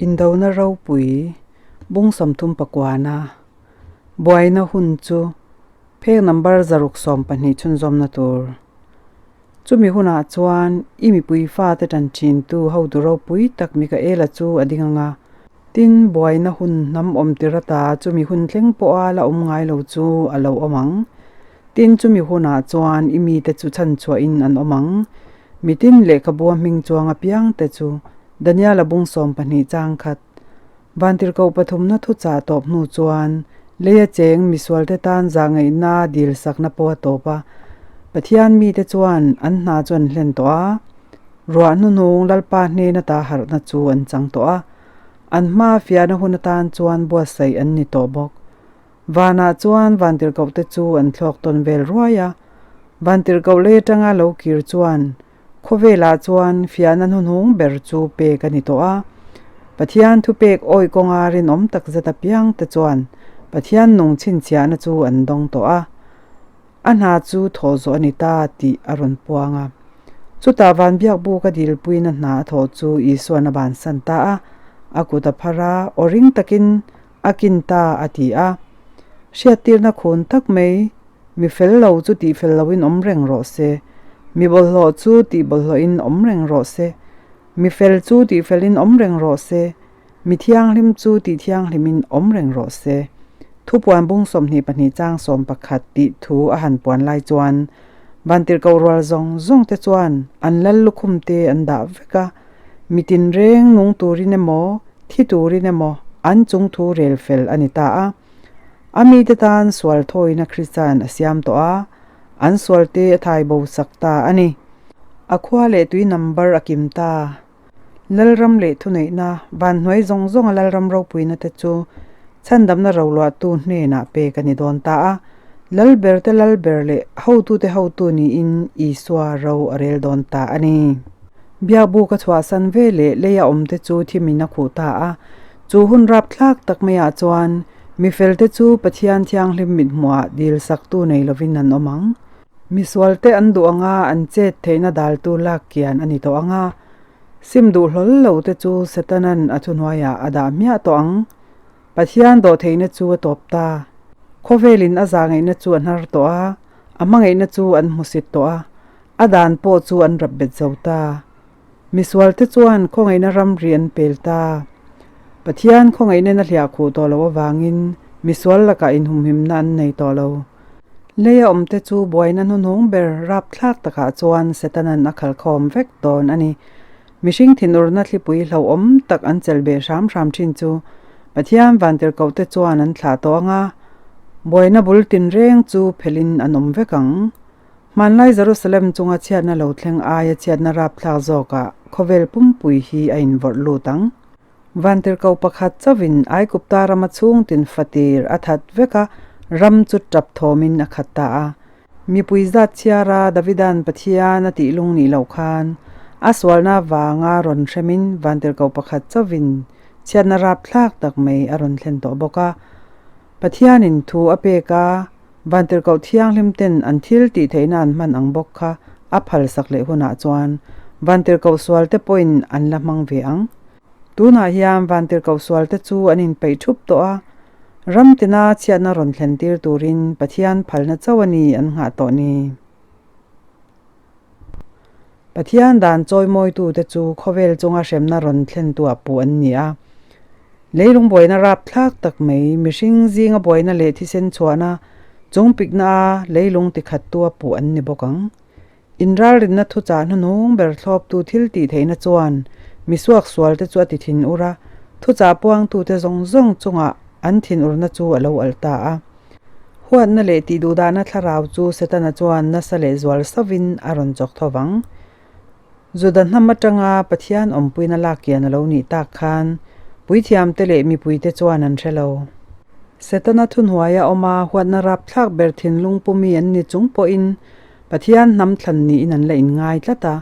Indona ropui bung 39na buaina hun chu phek number 612 chhunzawmna tur. Chumi hunah chuan i mipui fate tan thintu hotu ropui tak Mikaela chu a ding ang a. Tin, buaina hun hnam awm tir ata chumi hun thleng pawha la awm ngai lo chu a lo awm ang. Tin, chumi hunah chuan i mite chu chhanchhuahin an awm ang. Mitin lehkhabua hming chuang apiangte chu Daniela bung 12 chang khat Vantirhkoh pathumna thuchah tawp hnu chuan leia cheng misualte tan zahngaihna dilsakna pawh a tawp a. Pathian mite chuan an hna chu an hlen tawh a, ruah hnuhnung Lalpa hnen ata harhna chu an chang tawh a, an hma fiahna hun atan chuan buatsaih an ni tawh bawk. Vanah chuan vantirhkohte chu an thlawk tawn vel ruai a, vantirhkoh lei atanga lo kir chuan Khawvelah chuan fiahna hnuhnung ber chu pek a ni tawh a. Pathian thupek awi kawnga rinawm takzet apiangte chuan Pathian nung chhinchhiahna chu an dawng tawh a. A hna chu thawh zawh a ni ta tih a rawn puang a. Chutah vanbiakbu ka dilpuina hna a thawh chu Isua'n a bansan ta a, a kut a phar a, aw ring takin a kin ta a ti a. Hriattirna khun tak mai Mi fel lo chu tih fel loin awm reng rawh se. Mi bawlhhlawh chu tih bawlhhlawhin awm reng rawh se. Mi fel chu tih felin awm reng rawh se. Mi thianghlim chu tih thianghlimin awm reng rawh se. Thupuan bung 22 chang 11 tih thu a han puan lai chuan Vantirhkoh rual zawng zawng te chuan an lal lukhum te an dah vek a, mi tinreng nung turin emaw, thi turin emaw an chung thu rel fel a ni ta a. A mite tan sual thawina Kristian a siam tawh a, an sualte a thai bo sak ta a ni. A khua leh tui number a kim ta. Lalram leh thuneihna, vanhnuai zawng zawnga Lalram ropuina te chu chhandamna roluahtu hnenah pek a ni dawn ta a. Lalberte Lalber leh hotute hotu niin Isua ro a rel dawn ta a ni. Biakbuk a chhuahsan ve leh leia awmte chu thimin a khuh ta a. Chu hun rapthlak tak maiah chuan mi felte chu Pathian Thianghlim mithmuhah dilsaktu nei lovin an awm ang. Misualte an duh anga an chet theihna daltu lak kian a ni tawh ang a, sim duh hlawl lo te chu Setanan a thuhnuaiah a dah hmiah tawh ang. Pathian dawh theihna chu a tawp ta. Khawvelin a zahngaihna chu a hnar tawh a, a hmangaihna chu an hmusit tawh a, a dan pawh chu an rap bet zo ta. Misualte chuan khawngaihna ramri an pel ta. Pathian khawngaihna in a hliah khuh tawh loh avangin misual lakah inhumhimna an nei tawh lo. Leia awmte chu buaina hnuhnung ber rapthlak takah chuan Setanan a khalkhawm vek dawn a ni. Mihring thinurna thlipui hlauhawm tak an chelh beh hram hram thin chu Pathian vantirhkohte chuan an thlah tawh ang a, buaina bul tinreng chu phelhin an awm vek ang. Hmanlai Jerusalem chunga chhiatna lo thleng aia chhiatna rapthlak zawkah khawvel pumpui hi a invawrh lut ang. Vantirhkoh pakhat chauhin Aigupta rama chhungtin fatir a that vek a, ram chu tap thawmin a khat ta a. Mipui zat chhiara Davida'n Pathian a tih lung nih loh khan a sualna vanga rawn hremin vantirhkoh pakhat chauhin chhiatna rapthlak tak mai a rawn thlen tawh bawk a. Pathianin thu a pek a, Vantirhkoh thianghlim ten an thil tih theihna an hman ang bawk kha a phalsak leh hunah chuan Vantirhkoh sualte pawhin an la hmang ve ang. Tunah hian Vantirhkoh sualte chu an inpeih thup tawh a, ram tina chhiatna rawn thlen tir turin Pathian phalna chauh a ni an nghah tawh ni. Pathian dan chawimawitute chu khawvel chunga hremna rawn thlentuah puh an ni a. Leilung buaina rapthlak tak mai, mihring zinga buaina leh thisen chhuahna chungpikna a leilung tikhattua puh an ni bawk ang. Inralrinna thuchah hnuhnung ber thlawptu thil tih theihna chuan misuak sualte chu a ti thin ur a, thuchah puangtute zawng zawng chungah an thinurna chu a lo alh ta a. Huatna leh tih duhdahna thlarau chu Setana chuan nasa leh zual sauvin a rawn chawk tho vang. Juda hnam atanga Pathian awmpuina lak kian a lo nih tak khan puithiamte leh mipuite chuan an hre lo. Setana thuhnuaia awma huatna rapthlak ber thinlung pumi an ni chung pawhin Pathian hnam thlan niin an la inngai tlat a.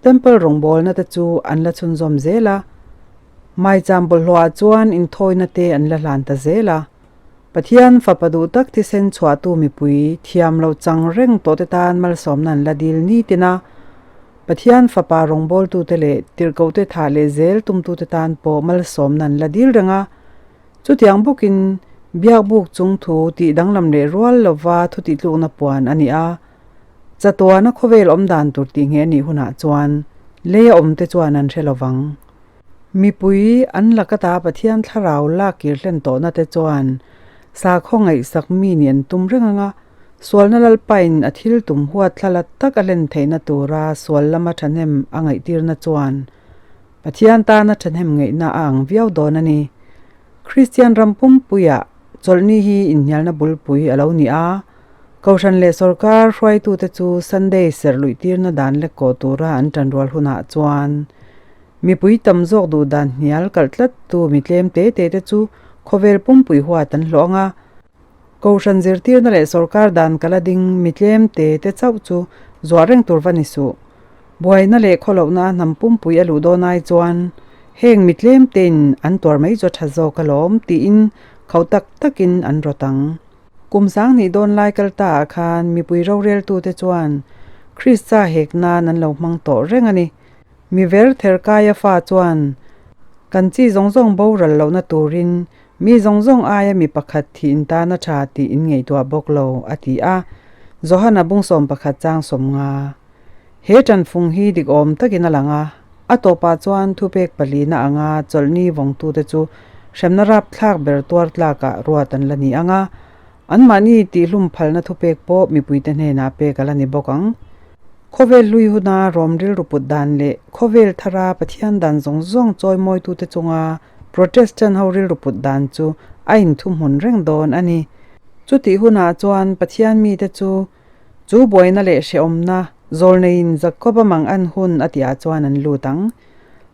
Temple rawngbawlna te chu an la chhunzawm zel a. Maicham bawlhhlawhah chuan inthawina te an la hlan ta zel a. Pathian fapa duh tak thisen chhuahtu mipui thiam lo chang reng tawhte tan malsawmna an la dil ni tin a. Pathian Fapa rawngbawltute leh tirhkohte thah leh zel tumtute tan pawh malsawmna an la dil reng a. Chutiang bawkin Biakbuk chung thu tih danglam leh rual lova thu tihtlukna puan a ni a. Chatuana khawvel awm dan tur tih ngheh a nih hunah chuan leia awmte chuan an hre lovang. Mipui an lakata Pathian thlarau lak kir hlen tawhna te chuan sakhaw ngaihsak mi nih an tum reng ang a, sualna Lalpain a thil tum huat thlala tak a hlen theihna tura sual lama thahnem a ngaihtirna chuan Pathian tana thahnem ngaihna a ang viau dawn a ni. Kristian ram pumpuiah chawlhni hi inhnialna bulpui a lo ni a, Kohhran leh sorkar hruaitute chu Sunday serh luihtirna dan lek kawh tura an tanrual hunah chuan mipui tam zawk duh dan hnial kalh tlattu mi tlem te te te chu khawvel pumpui huat an hlawh ang a. Kohhran zirtirna leh sorkar dan kala ding mi tlem te te chauh chu zuah reng tur va ni suh. Buaina leh khawlohna hnam pumpui a luh dawn ai chuan heng mi tlem tein an tuar mai chu a tha zawk alawm tiin khauh tak takin an rawt ang. Kum sanghnih dawn lai kal ta ah khan mipui roreltute chuan Krista hek nan an lo hmang tawh reng a ni. Mi ver ther kaia fa chuan kan chi zawng zawng boral lohna turin mi zawng zawng aia mi pakhat thih in tan a tha tih in ngaihtuah bawk lo, a ti a. Johana bungsawm pakhat chang sawmnga. He tanfung hi dik awm takin a lang a, a tawpah chuan thupek palina anga chawlhni vawngtute chu hremna rapthlak ber tuar tlakah ruat an la ni ang a, anmahni tihhlum phalna thupek pawh mipuite hnenah pek a la ni bawk ang. Khawvel hlui huna Rom rilru put dan leh khawvel thara Pathian dan zawng zawng chawimawitute chunga Protestant ho rilru put dan chu a inthuhmun reng dawn a ni. Chutih hunah chuan Pathian mite chu Chu buaina leh hrehawmna zawlneiin Jakob-a mang an hun a tihah chuan an lut ang.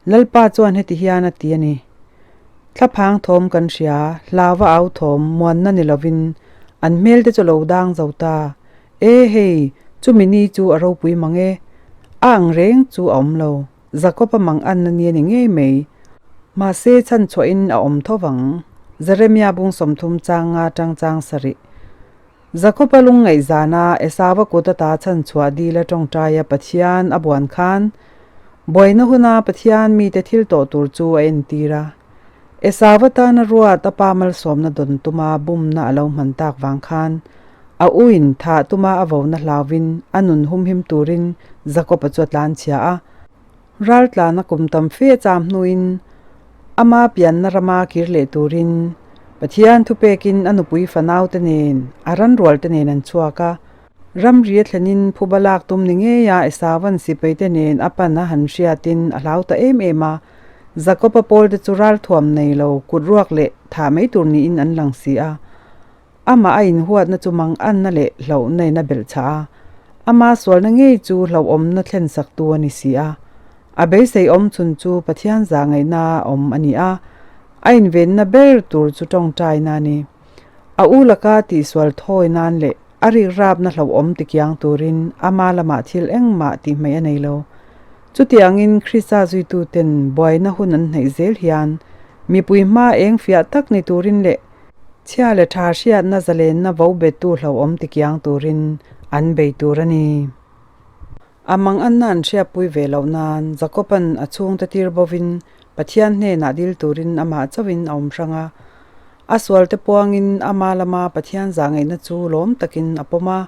Lalpa chuan heti hian a ti a ni, Thlaphang thawm kan hria, hlauva au thawm muanna ni lovin an hmelte chu lo dang zo ta. E hei, chumi ni chu a ropui mang e. A ang reng chu a awm lo. Jakob-a mang anna ni a ni ngei mai. Mahse, chhanchhuahin a awm tho vang. Jeremia bung 30 chang nga tang chang sarih. Jakob-a lungngaihzana Esau-a kut ata chhanchhuah dil a tawngtaia Pathian a buan khan, buaina huna Pathian mite thil tawh tur chu a entir a. Esau-a tana ruat a pa malsawmna dawn tuma bumna a lo hman tak vang khan, a uin thah tuma a vona hlauvin a nun humhim turin Jakob-a chu a tlanchhia a. Raltlana kum tam fe cham hnuin ama pianna rama kir leh turin Pathian thupekin a nupui fanaute nen a ranrualte nen an chhuak a. Ramri a thlenin phuba lak tum ni ngeia Esauan sipaite nen a pan a han hriatin a hlau ta em em a. Jakob-a pawlte chu ralthuam nei lo kut ruak leh thah mai tur niin an lang si a. Amah a inhuatna chu manganna leh hlauhna in a belhchhah a, ama sualna ngei chu hlauhawmna thlensaktu a ni si a. A beisei awm chhun chu Pathian zahngaihna a awm a ni a, a invenna ber tur chu tawngtaina a ni. A u laka tihsual thawi nan leh a rikrapna hlauhawm tikiang turin ama lamah thil engmah tih hmaih a nei lo. Chutiangin Krista zuituten buaina hun an hnaih zel hian mipui hma eng fiah tak ni turin leh Chhia leh tha hriatna zalenna vo bettu hlauhawm tikiang turin an bei tur a ni. A manganna an hriatpui ve loh nan Jakoba'n a chhungte tir bovin Pathian hnenah dil turin amah chauhin a awm hrang a. A sualte puangin ama lama Pathian zahngaihna chu lawm takin a pawm a.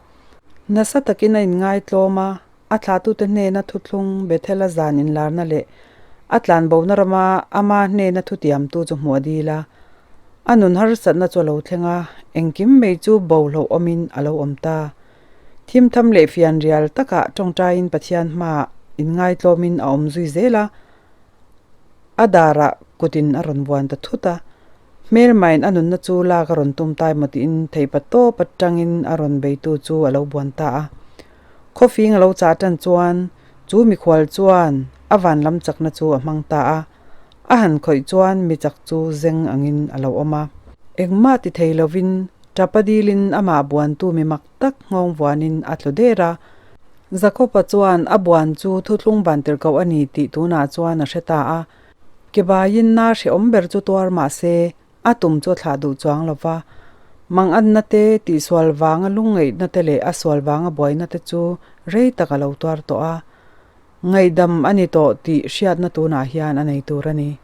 Nasa takin a inngaitlawm a, a thlahtute hnena thuthlung Bethel-a zan inlarna leh a tlanbona rama ama hnena thutiamtu chu hmuh a dil a. A nun harsatna chu a lo thleng a, engkim mai chu bo hlauhawmin a lo awm ta. Thimtham leh fianrial takah tawngtaiin Pathian hmaah inngaitlawmin a awm zui zel a, a darah kutin a rawn vuan ta thut a. Hmelmain a nunna chu lak a rawn tum tai maw tiin theipa tawp atangin a rawn beitu chu a lo buan ta a. Khawfing a lo chah tan chuan chu mikhual chuan a van lam chakna chu a hmang ta a, a han khawih chuan mi chak chu zeng angin a lo awm a. Engmah ti thei lovin tapa dilin amah buantu mi mak tak nghawng vuanin a tlu der a. Jakob-a chuan a buan chu thuthlung vantirhkoh a ni tih tunah chuan a hre ta a. Ke baiin na hrehawm ber chu tuar mah se A tum chu a thlah duh chuang lo va, manganna te, tihsual vanga lungngaihna te leh a sual vanga buaina te chu rei tak a lo tuar tawh a. Ngaihdam a ni tawh tih hriatna tunah hian a nei tur a ni.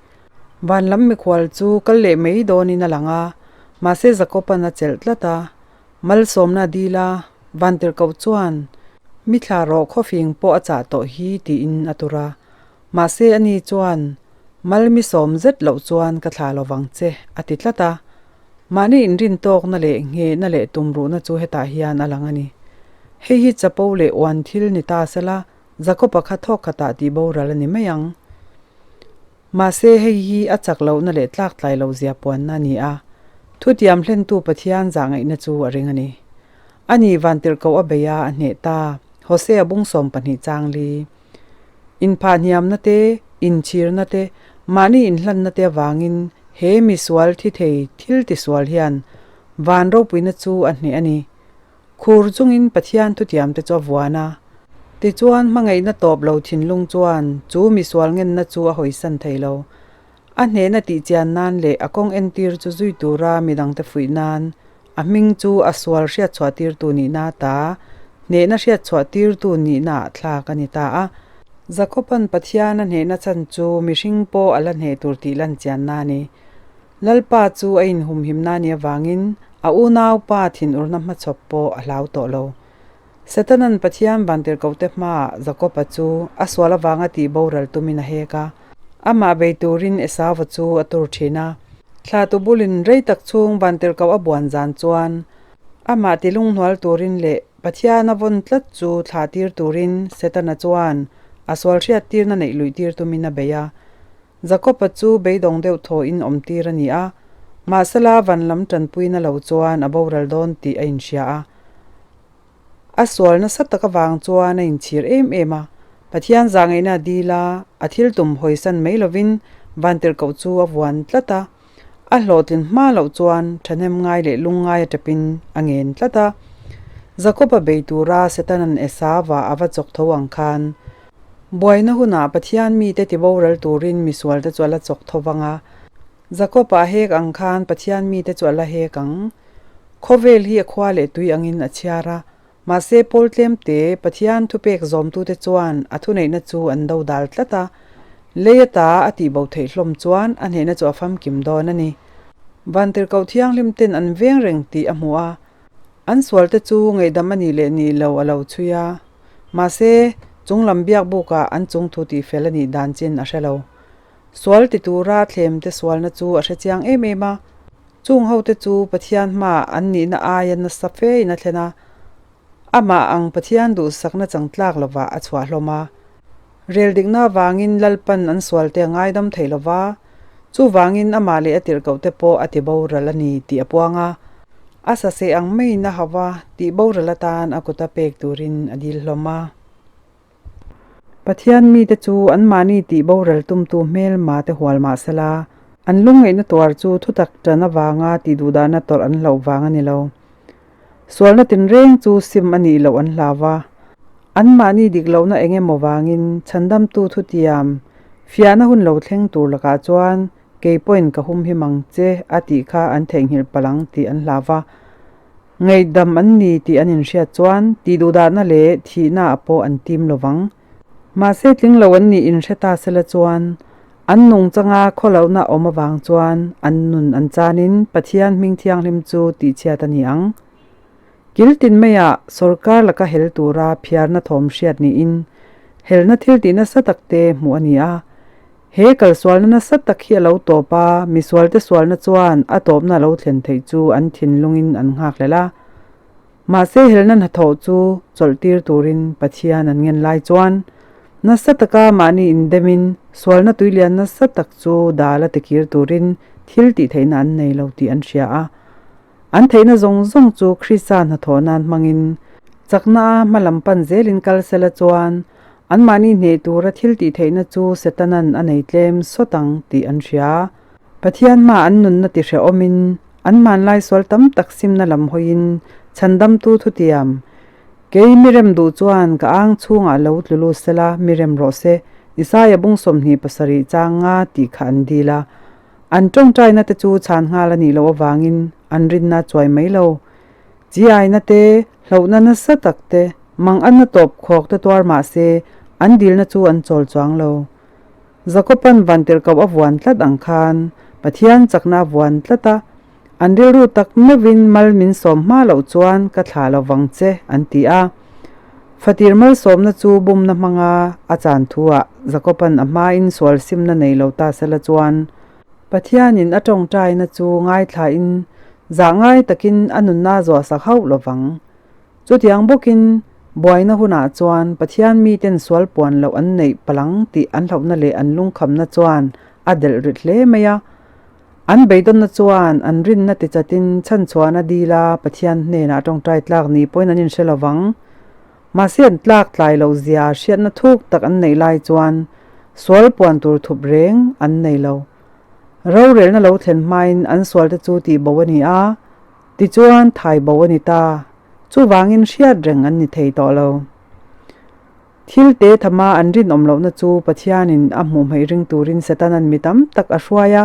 Van lam mikhual chu kal leh mai dawnin a lang a, mahse Jakob-a'n a chelh tlat a. Malsawmna a dil a, Vantirhkoh chuan, Mi thla rawh khawfing pawh a chah tawh hi tiin a tur a. Mahse ani chuan, Mal mi sawm zet loh chuan ka thla lo vang che, a ti tlat a. Mahni inrin tawkna leh nghehna leh tumruhna chu hetah hian a lang a ni. Hei hi chapo leh uan thil ni ta sela, Jakob-a kha thawk khatah tih boral a ni mai ang. Mahse hei hi a chak lohna leh tlak tlai loh zia puanna a ni a, thutiam hlentu Pathian zah ngaihna chu a ring a ni. Ani vantirhkoh a bei a, a hneh ta, Hosea bung 12 chang li. Inphah hniamna te, inchhirna te, mahni inhlanna te avangin he misual thi thei thil tisual hian van ropuina chu a hneh a ni. Khur chungin Pathian thutiamte chu a vuan a. Tichuan hmangaihna tawp lo thinlung chuan chu misual ngenna chu a hawisan thei lo. A hnehna tihchian nan leh a kawng entir chu zui tura midangte fuih nan a hming chu a sual hriatchhuah tirtu nihna ta hnehna hriatchhuah tirtu nihna ah thlak a ni ta a. Jakoban Pathian a hnehna chan chu mihring pawh a la hneh tur tih lan chianna a ni. Lalpa chu a inhumhimna ni avangin a unaupa thinurna hmachhawp pawh a hlau tawh lo. Setanan Pathian vantirhkohte hmaah Jakoba chu a sual avanga tih boral tumin a hek a. Amah bei turin Esauva chu a tur thin a. Thlahtu bulin rei tak chhung vantirhkoh a buan zan chuan amah ti lunghnual turin leh Pathian a vawn tlat chu thlah tir turin Setana chuan a sual hriattirna neih luih tir tumin a bei a. Jakoba chu beidawng deuh thawhin awm tir a ni a, mahsela van lam tanpuina lo chuan a boral dawn tih a inhria a. A sual nasa tak avang chuan a inchhir em em a, Pathian zahngaihna a dil a, a thil tum hawisan mai lovin vantirhkoh chu a vuan tlat a. A hlawhtlin hma loh chuan thahnem ngai leh lungngai a tapin a ngen tlat a. Jakob-a bei tura Setanan Esauva a va chawk tho ang khan, buaina hunah Pathian mite tiboral turin misualte chu a la chawk tho vang a. Jakob-a a hek ang khan Pathian mite chu a la hek ang. Khawvel hi a khua leh tui angin a chhiar a, mahse pawl tlemte Pathian thupek zawmtute chuan a thuneihna chu an do dal tlat a, lei ata a tihbo theih hlawm chuan a hnehna chu a famkim dawn a ni. Vantirhkoh thianghlim ten an veng reng tih a hmu a, an sualte chu ngaihdam a nih leh nih lo a lo chhui a, mahse chunglam biak bukah an chungthu tihfel a nih dan chin a hre lo. Sual ti tura thlemte sualna chu a hre chiang em em a. Chung hote chu Pathian hmaah an nihna aia nasa fein a thlen a, amah ang Pathian duhsakna chang tlak lovah a chhuah hlawm a. Rel dikna avangin Lalpan an sualte a ngaidam thei lo va, chuvangin amah leh a tirhkohte pawh a ti boral a ni tih a puang a. A saseh ang maiin a hau va, tih boral atan a kuta pek turin a dil hlawm a. Pathian mite chu anmahni tih boral tumtu hmelma te hual mah sela, an lungngaihna tuar chu thutak tan avanga tih duhdahna tawrh an hlauh vang a ni lo. Sualna tinreng chu sim a nih loh an hlau va, anmahni dik lohna eng emaw vangin chhandamtu thutiam fiahna hun lo thleng tur lakah chuan kei pawhin ka humhim ang che a tih kha an theihnghilh palh ang tih an hlau va. Ngaihdam an ni tih an inhriat chuan tih duhdahna leh thihna ah pawh an tim lo vang. Mahse tling lo an nih inhre ta sela chuan an nungchanga khawlohna awm avang chuan an nun an chanin Pathian hming thianghlim chu tihchhiat a ni ang. Kil tin maiah sawrkar laka hel tura phiarna thawm hriat niin helna thil tih nasa takte hmuh a ni a. He kalsualna nasa tak hi a lo tawp a, misualte sualna chuan a tawpna a lo thlen theih chu an thinlungin an nghakhlelh a. Mahse helna hnathawh chu chawlhtir turin Pathian an ngen lai chuan nasa taka mahni indemin sualna tuilian nasa tak chu dal a tikir turin thil tih theihna an nei lo tih an hria a. An theihna zawng zawng chu Krista hnathawh nan hmangin chakna a hmalam pan zelin kal sela chuan Anmahni hneh tura thil tih theihna chu Setanan a nei tlem sawt ang tih an hria. Pathian hma an nunna ti hrehawmin, an hmanlai sual tam tak simna lam hawiin chhandamtu thutiam, Kei mi rem duh chuan ka ang chhungah lo tlu lut sela mi rem rawh se, Isaia bung 27 chang nga tih kha an dil a. An tawngtaina te chu chhan nghal a nih loh avangin an rinna chuai mai lo. Chiaina te, hlauhna nasa tak te, manganna tawp khawk te tuar mah se, An dilna chu an chawl chuang lo. Jakoban vantirhkoh a vuan tlat ang khan Pathian chakna a vuan tlat a, an rilru tak meuhin mal min sawm hma loh chuan ka thlah lo vang che an ti a. Fatir malsawmna chu bumna hmanga a chan thuah Jakoban a hmain sual simna nei lo ta sela chuan Pathianin a tawngtaina chu ngaithlain zah ngai takin a nunna zuahsak hauh lo vang. Chutiang bawkin, buaina hunah chuan Pathian miten sual puan loh an neih palang tih an hlauhna leh an lungkhamna chuan a delh rit hle mai a. An beidawnna chuan an rinna tichatin chhanchhuahna dila Pathian hnenah tawngtai tlak ni pawhin an inhre lo vang. Mahse an tlak tlai loh zia hriatna thuk tak an neih lai chuan sual puan tur thup reng an nei lo. Rorelna lo thlen hmain an sualte chu tihbo a ni a. Tichuan thai bo a ni ta, chuvangin hriat reng an ni thei tawh lo. Thil te thama an rinawm lohna chu Pathianin a hmuh hmaih ring turin Setanan mi tam tak a hruai a,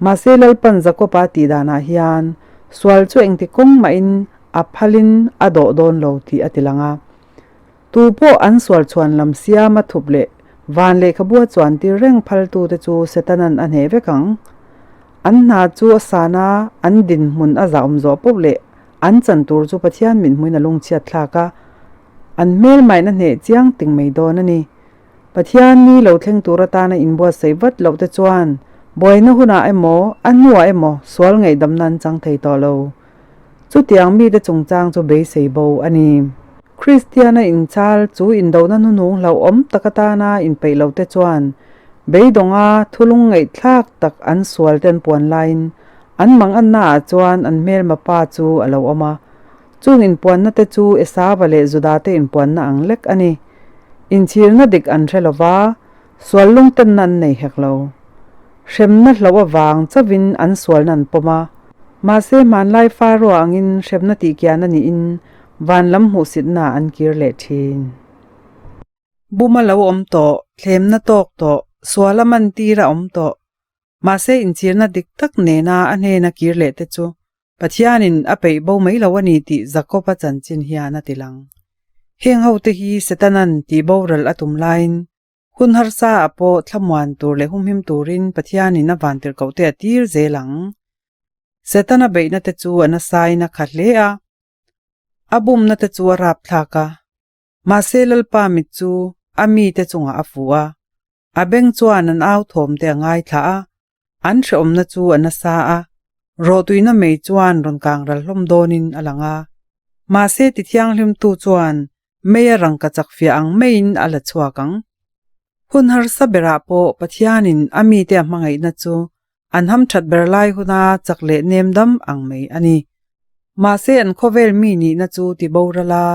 mahse Lalpan Jakoba tih danah hian sual chu engti kawng mahin a phalin a dawh dawn lo tih a ti lang a. Tu pawh an sual chhuan lam siama thup leh van lehkhabu a chuan tir reng phaltute chu Setanan a hneh vek ang. An hna chu a san a, an dinhmun a zahawm zawh poh leh an chan tur chu Pathian mithmuin a lungchhiat thlak a, an hmelmain a hneh chiang ting mai dawn a ni. Pathian ni lo thleng tur atana inbuatsaih vat loh te chuan buaina hunah emaw a hnuah emaw sual ngaihdamna an chang thei tawh lo. Chutiang mite chungchang chu beisei bo a ni. Kristiana inchal chu indona hnunung hlauhawm tak atana inpeih lote chuan beidawnga thulung ngaihthlak tak an sual te an puan laiin an mangannaah chuan an hmelma pa chu a lo awm a. Chung inpuanna te chu Esava leh Juda te inpuanna ang lek a ni. Inchhirna dik an hre lo va, sual lungtenna an nei hek lo. Hremna hloh avang chauhin an sualna an pawm a. Mahse hmanlai Faroa angin hremna tihkian a niin van lam hmuhsitna an kir leh thin. Buma lo awm tawh, thlemna tawk tawh, suala man tir a awm tawh. Mahse inchhirna dik tak nena a hnena kir leh te chu Pathianin a peih bo mai lo a ni tih Jakob-a chanchin hian a ti lang. Heng hote hi Setanan tih boral a tum laiin hun harsa ah pawh thlamuan tur leh humhim turin Pathianin a vantirhkohte a tir zel ang. Setana beihna te chu a nasain a kha hle a, a bumna te chu a rapthlak a. Mahse Lalpa mit chu a mite chungah a fuh a, a beng chuan an au thawmte a ngaithla a, an hrehawmna chu a nasa a, rawhtuina mei chuan rawn kang ral hlawm dawnin a lang a. Mahse ti thianghlimtu chuan mei a rangka chak fiah ang maiin a la chhuak ang. Hun harsa berah pawh Pathianin a mite a hmangaihna chu An hamthat ber lai huna chak leh nem dam ang mai a ni. Mahse an khawvel mi nihna chu ti boral a,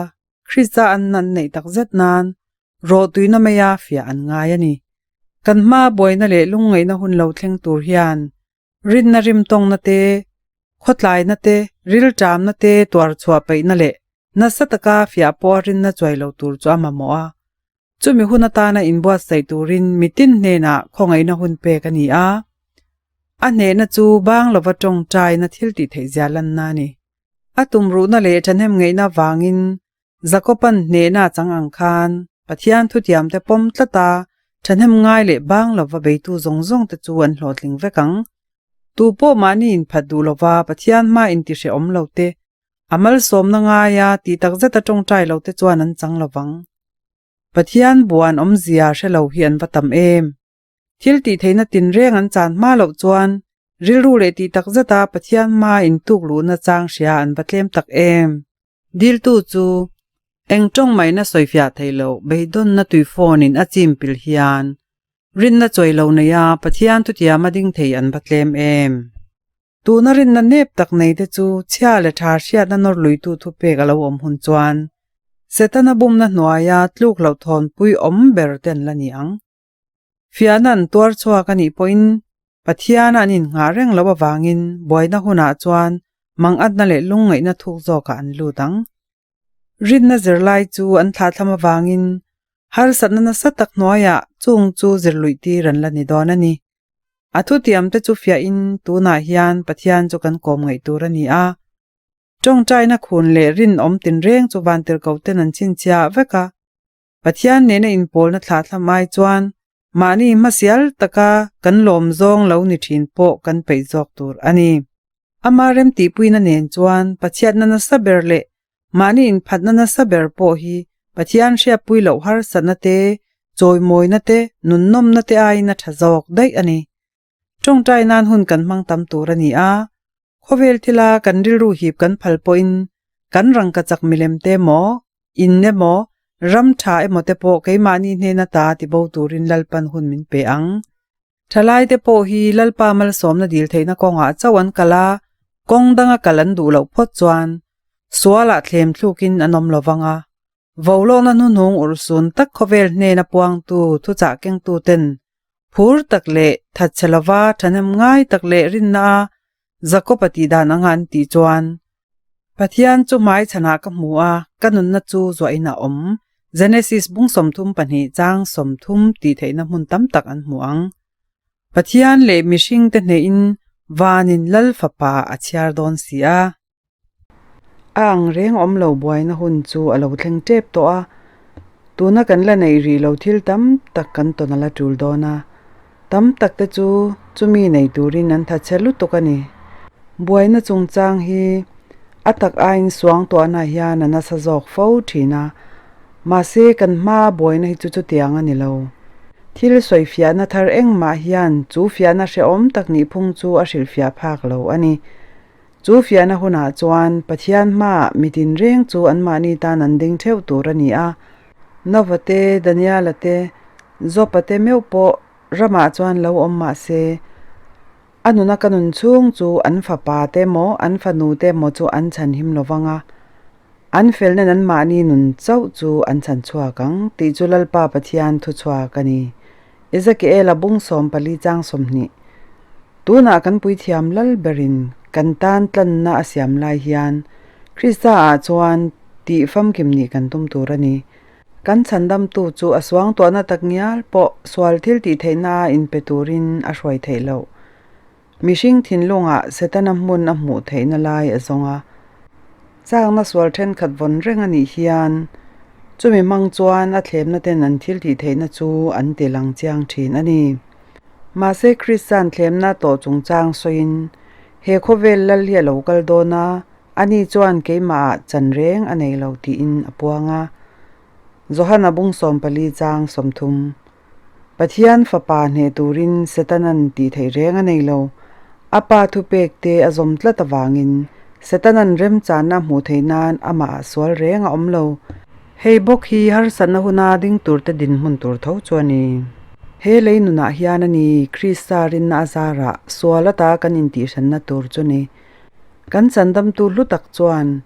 Krista an nan neih tak zet nan rawhtuina maia fiah an ngai a ni. Kan hma buaina leh lungngaihna hun lo thleng tur hian rinna rimtawngna te, khawtlaina te, rilṭamna te tuar chhuah peihna leh nasa taka fiah pawha rinna chuai lo tur chu a mamawh a. Chumi hun atana inbuatsaih turin mitin hnenah khawngaihna hun pek a ni a, a hnehna chu bang lova tawngtaina thil tih theih zia lanna a ni. A tumruhna leh thahnem ngaihna vangin Jakoban hnehna a chang ang khan Pathian thutiamte pawm tlata thahnem ngai leh bang lova beitu zawng zawngte chu an hlawhtling vek ang. Tu pawh mahni inphat duh lova Pathian hma intihrehawm lote, a malsawmna ngaia tih takzeta tawngtai lote chuan an chang lovang. Pathian buan awmzia hre lo hi an va tam em? Thil tih theihna tinreng an chan hma loh chuan rilru leh tih tak zeta Pathian hma intuk luhna chang hria an va tlem tak em? Diltu chu eng tawng maina sawifiah theih loh beidawnna tui phone in a chim pil hian rinna chawi lo neia Pathian thutiam a ding thei an va tlem em? Tuna rinna nep tak nei te chu chhia leh tha hriatna nawr luitu thupek a lo awm hun chuan Setana bumna hnuaia tluk loh thawnpui awm ber te an la ni ang. Fiahna an tuar chhuak a nih pawhin Pathiana an innghah reng loh avangin buaina hunah chuan mangatna leh lungngaihna thuk zawkah an lut ang. Rinna zirlai chu an thlahthlam avangin harsatna nasa tak hnuaiah chung chu zirluih tir an la ni dawn a ni. A thutiamte chu fiahin tunah hian Pathian chu kan kawm ngaih tur a ni a. Tawngtaina khun leh rinawm tinreng chu vantirhkohten an chhinchhiah vek a. Pathian nena inpawlna thlahthlam ai chuan mahni hmasial taka kan lawm zawng lo ni thin pawh kan peih zawk tur a ni. Ama remtihpuina nen chuan Pathiatna nasa ber leh mahni inphatna nasa ber pawh hi Pathian hriatpui loh harsatna te, chawimawina te, nunnawmna te aiin a tha zawk daih a ni. Tawngtai nan hun kan hmang tam tur a ni a, khawvel thila kan rilru hip kan phal pawhin kan rangkachak milem te emaw, in emaw, ram tha emaw te pawh keimahni hnena ta ti bo turin Lalpan hun min pe ang. Thalai te pawh hi Lalpa malsawmna dil theihna kawngah chauh an kal a, kawng danga kal an duh loh phawt chuan sualah thlem thlukin an awm lo vang a. Volawkna hnuhnung urhsun tak khawvel hnena puangtu thuchah kengtuten phur tak leh thatchhe lova thahnem ngai tak leh rinna a Jakob-a tih dan anga an tih chuan, Pathian chu hmaichhanah ka hmu a, ka nunna chu zuahin a awm. Genesis bung 32 chang 30 tih theihna hmun tam tak an hmu ang. Pathian leh mihringte hnehin vanin Lal Fapa a chhiar dawn si a. A ang reng awm lo buaina hun chu a lo thleng tep tawh a, tuna kan la neih rih lo thil tam tak kan tawn a la tul dawn a, tam tak te chu chumi nei turin an tha che lutuk a ni. Buaina chungchang hi a tak aiin suang tuahna hian a nasa zawk fo thin a, mahse kan hmaa buaina hi chu chutiang a ni lo. Thil sawifiahna thar engmah hian chu fiahna hrehawm tak nihphung chu a hrilhfiah phak lo a ni. Chu fiahna hunah chuan Pathian hmaah mi tinreng chu anmahni tan an ding theuh tur a ni a. Nova te, Daniela te, Job-a te meuh pawh ramah chuan lo awm mah se, a nuna ka nun chhung chu an fapa te emaw an fanu te emaw chu an chhan him lo vang a, an felnain anmahni nun chauh chu an chhan chhuak ang tih chu Lalpa Pathian thuchhuak a ni. Ezekiel-a bung 14 chang 20. Tunah kan puithiam lal berin kan tan tlanna a siam lai hian Krista ah chuan tih famkim nih kan tum tur a ni. Kan chhandamtu chu a suangtuahna tak ngial pawh sual thil tih theihna a inpe turin a hruai theih loh. Mihring thinlungah Setana hmun a hmuh theihna lai a zawng a. Chakna sual thenkhat vawn reng a nih hian chumi hmang chuan a thlemna ten an thil tih theihna chu an ti lang chiang thin a ni. Mahse Kristian thlemna tawh chungchang sawiin, He khawvel lal hi a lo kal dawn a, ani chuan keimahah chan reng a nei lo tiin a puang a. Johana bung 14 chang 30. Pathian fapa hneh turin Setanan tih theih reng a nei lo. A pa thupek te a zawm tlat avangin Setanan remchanna a hmuh theih nan amahah sual reng a awm lo. Hei bawk hi harsatna huna ding turte dinhmun tur tho chu a ni. He lei nunah hian a ni Krista rinna a zarah sual ata kan intihhranna tur chu ni. Kan chandamtu hlu tak chuan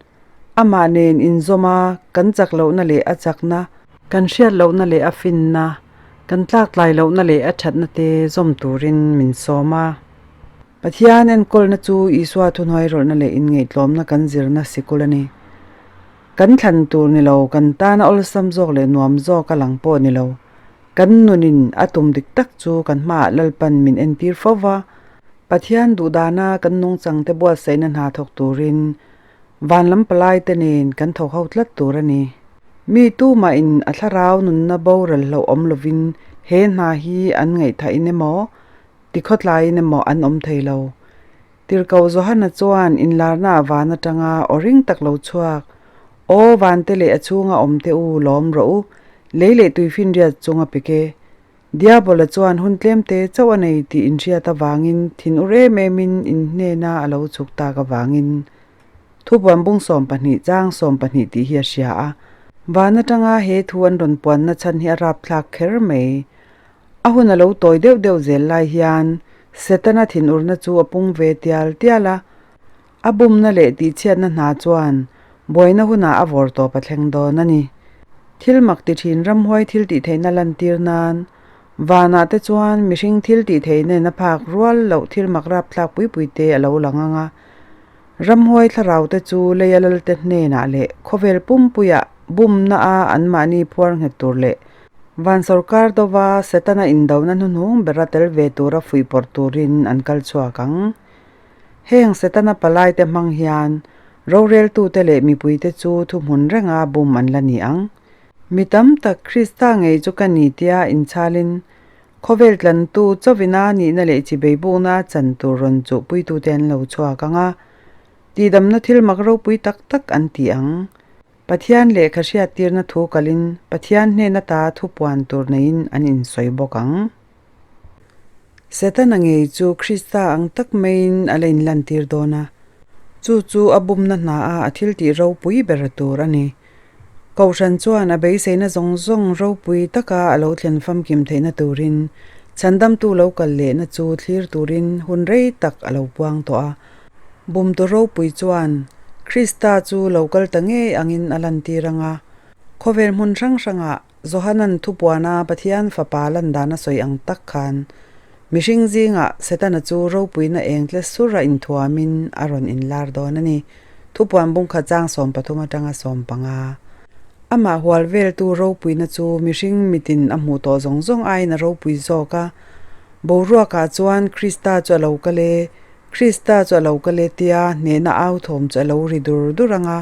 amah nen inzawm a, kan chak lohna leh a chakna, kan hriat lohna leh a finna, kan tlaktlai lohna leh a thatna te zawm turin min sawm a. Pathian enkawlna chu Isua thuhnuai rawlhna leh inngaihtlawmna kan zirna sikul a ni. Kan thlan tur ni lo, kan tana awlsam zawk leh nuam zawk a lang pawh ni lo. Kan nunin a tum dik tak chu kan hmaah Lalpan min entir fo va, Pathian duhdana kan nungchangte buatsaihna hna thawk turin van lam palaite nen kan thawk ho tlat tur a ni. Mi tumahin a thlarau nunna boral hlauh awm lovin he hna hi an ngaihthahin emaw, tikhawtlaiin emaw an awm thei lo. Tirhkoh Johana chuan inlarna a van atanga aw ring tak lo chhuak, Aw vante leh a chhunga awm te u, lawm rawh u, lei leh tuifinriat chung a pek e. Diabola chuan hun tlemte chauh a nei tih inhriat avangin thinur em emin inhnena a lo chhuk tak avangin Thupuan bung 12 chang 12 tih hi a hria a. Van atanga he thu an rawn puanna chhan hi a rapthlak kher mai. A hun a lo tawi deuh deuh zel lai hian Setana thinurna chu a pung ve tial tial a, a bumna leh tihchhiatna hna chuan buaina hunah a vawr tawp a thleng dawn a ni. Thil mak ti thin ramhuai thil tih theihna lantir nan vanah te chuan mihring thil tih theihna in a phak rual loh thil mak rapthlak pui pui te a lo lang ang a. Ramhuai thlarau te chu leia lalte hnenah leh khawvel pumpuiah bumna a anmahni phuar nghet tur leh Van sorkar dova Setana indona hnuhnung bera tel ve tura fuihpawrh turin an kal chhuak ang. Heng Setana palaite hmang hian roreltute leh mipuite chu thuhmun renga bum an la ni ang. Mi tam tak Krista ngei chu ka ni tia inchhalin khawvel tlantu chawina nihna leh chibeibukna chan tur rawn chuhpuitute an lo chhuak ang a, tihdamna thil mak ropui tak tak an ti ang. Pathian lehkha hriattirna thu kalin Pathian hnena ta thupuan tur neiin an insawi bawk ang. Setana ngei chu Krista ang tak maiin a la inlantir dawn a, chu chu a bumna hna a a thiltih ropui ber tur a ni. Kohhran chuan a beiseina zawng zawng ropui taka a lo thlen famkim theihna turin chhandamtu lo kal lehna chu thlir turin hun rei tak a lo puang tawh a. Bumtu ropui chuan Krista chu lo kal ta ngei angin a lantir ang a, khawvel hmun hrang hrangah Johanan thupuana Pathian Fapa lan dan a sawi ang tak khan, mihring zingah Setana chu ropuina eng tle sur a inthuamin a rawn inlar dawn a ni. Thupuan bungkhat chang 13 atanga 15. Amah hual veltu ropuina chu mihring mitin a hmuh tawh zawng zawng aiin a ropui zawk a. Boruakah chuan Krista chu a lo kal e, Krista chu a lo kal e tia hnehna au thawm chu a lo ri dur dur ang a.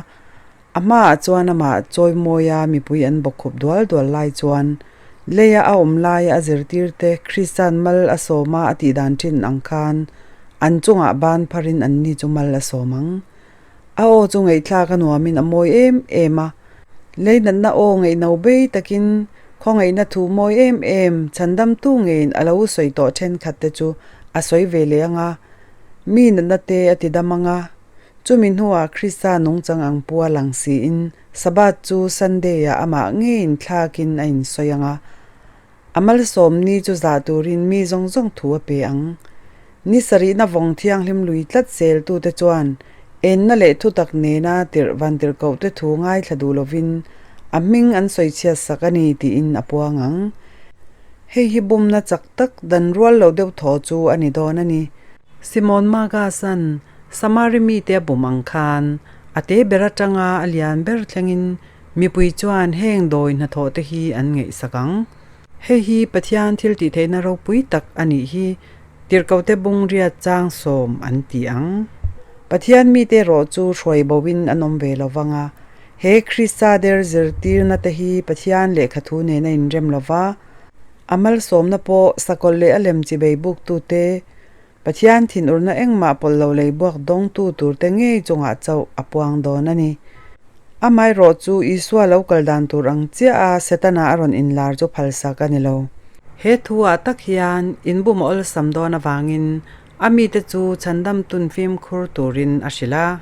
A hmaah chuan amah chawimawia mipui an bawkkhup dual dual lai chuan leia a awm laia a zirtirte Kristian mal a sawma a tih dan thin ang khan an chungah ban pharin anni chu mal a sawm ang. A aw chu ngaihthlak a nuamin a mawi em em a, lei natna aw ngaihno bei takin khawngaihna thu mawi em em chhandamtu ngeiin a lo sawi tawh thenkhatte chu a sawi ve leh ang a, mi natna te a ti dam ang a. Chumi hnuah Krista nungchang ang pua lang siin Sabbath chu Sunday-ah amah ngeiin thlakin a insawi ang a, a malsawmni chu zah turin mi zawng zawng thu a pe ang. Ni sarihna vawng thianghlim lui tlat zeltute chuan enna leh thutak nena tirh vantirhkohte thu ngaithla duh lovin a hming an sawi chhiat sak a ni tiin a puang ang. Hei hi bumna chak tak dan rual lo deuh thaw chu a ni dawn a ni. Simon Magas-a'n Samari mite a bum ang khan a te ber atanga a lian ber thlengin mipui chuan heng dawi hnathawh te hi an ngaihsak ang. Hei hi Pathian thil tih theihna ropui tak a nih hi tirhkohte bung riat chang sawm an ti ang. Pathian mite erawh chu hruai boin an awm ve lo vang a, he Krista der zirtirna te hi Pathian lehkha thu nen a inrem lo va, a malsawmna pawh sakawlh leh a lem chibei buktute Pathian thinurna engmah pawlh lo lei buak dawngtu turte ngei chungah chauh a puang dawn a ni. Amaherawh chu Isua lo kal dan tur ang chiah a Setana a rawn inlar chu phalsak a ni lo. He thu-ah tak hian inbum a awlsam dawn avangin a mite chu chhandam tun fimkhur turin a hrilh a.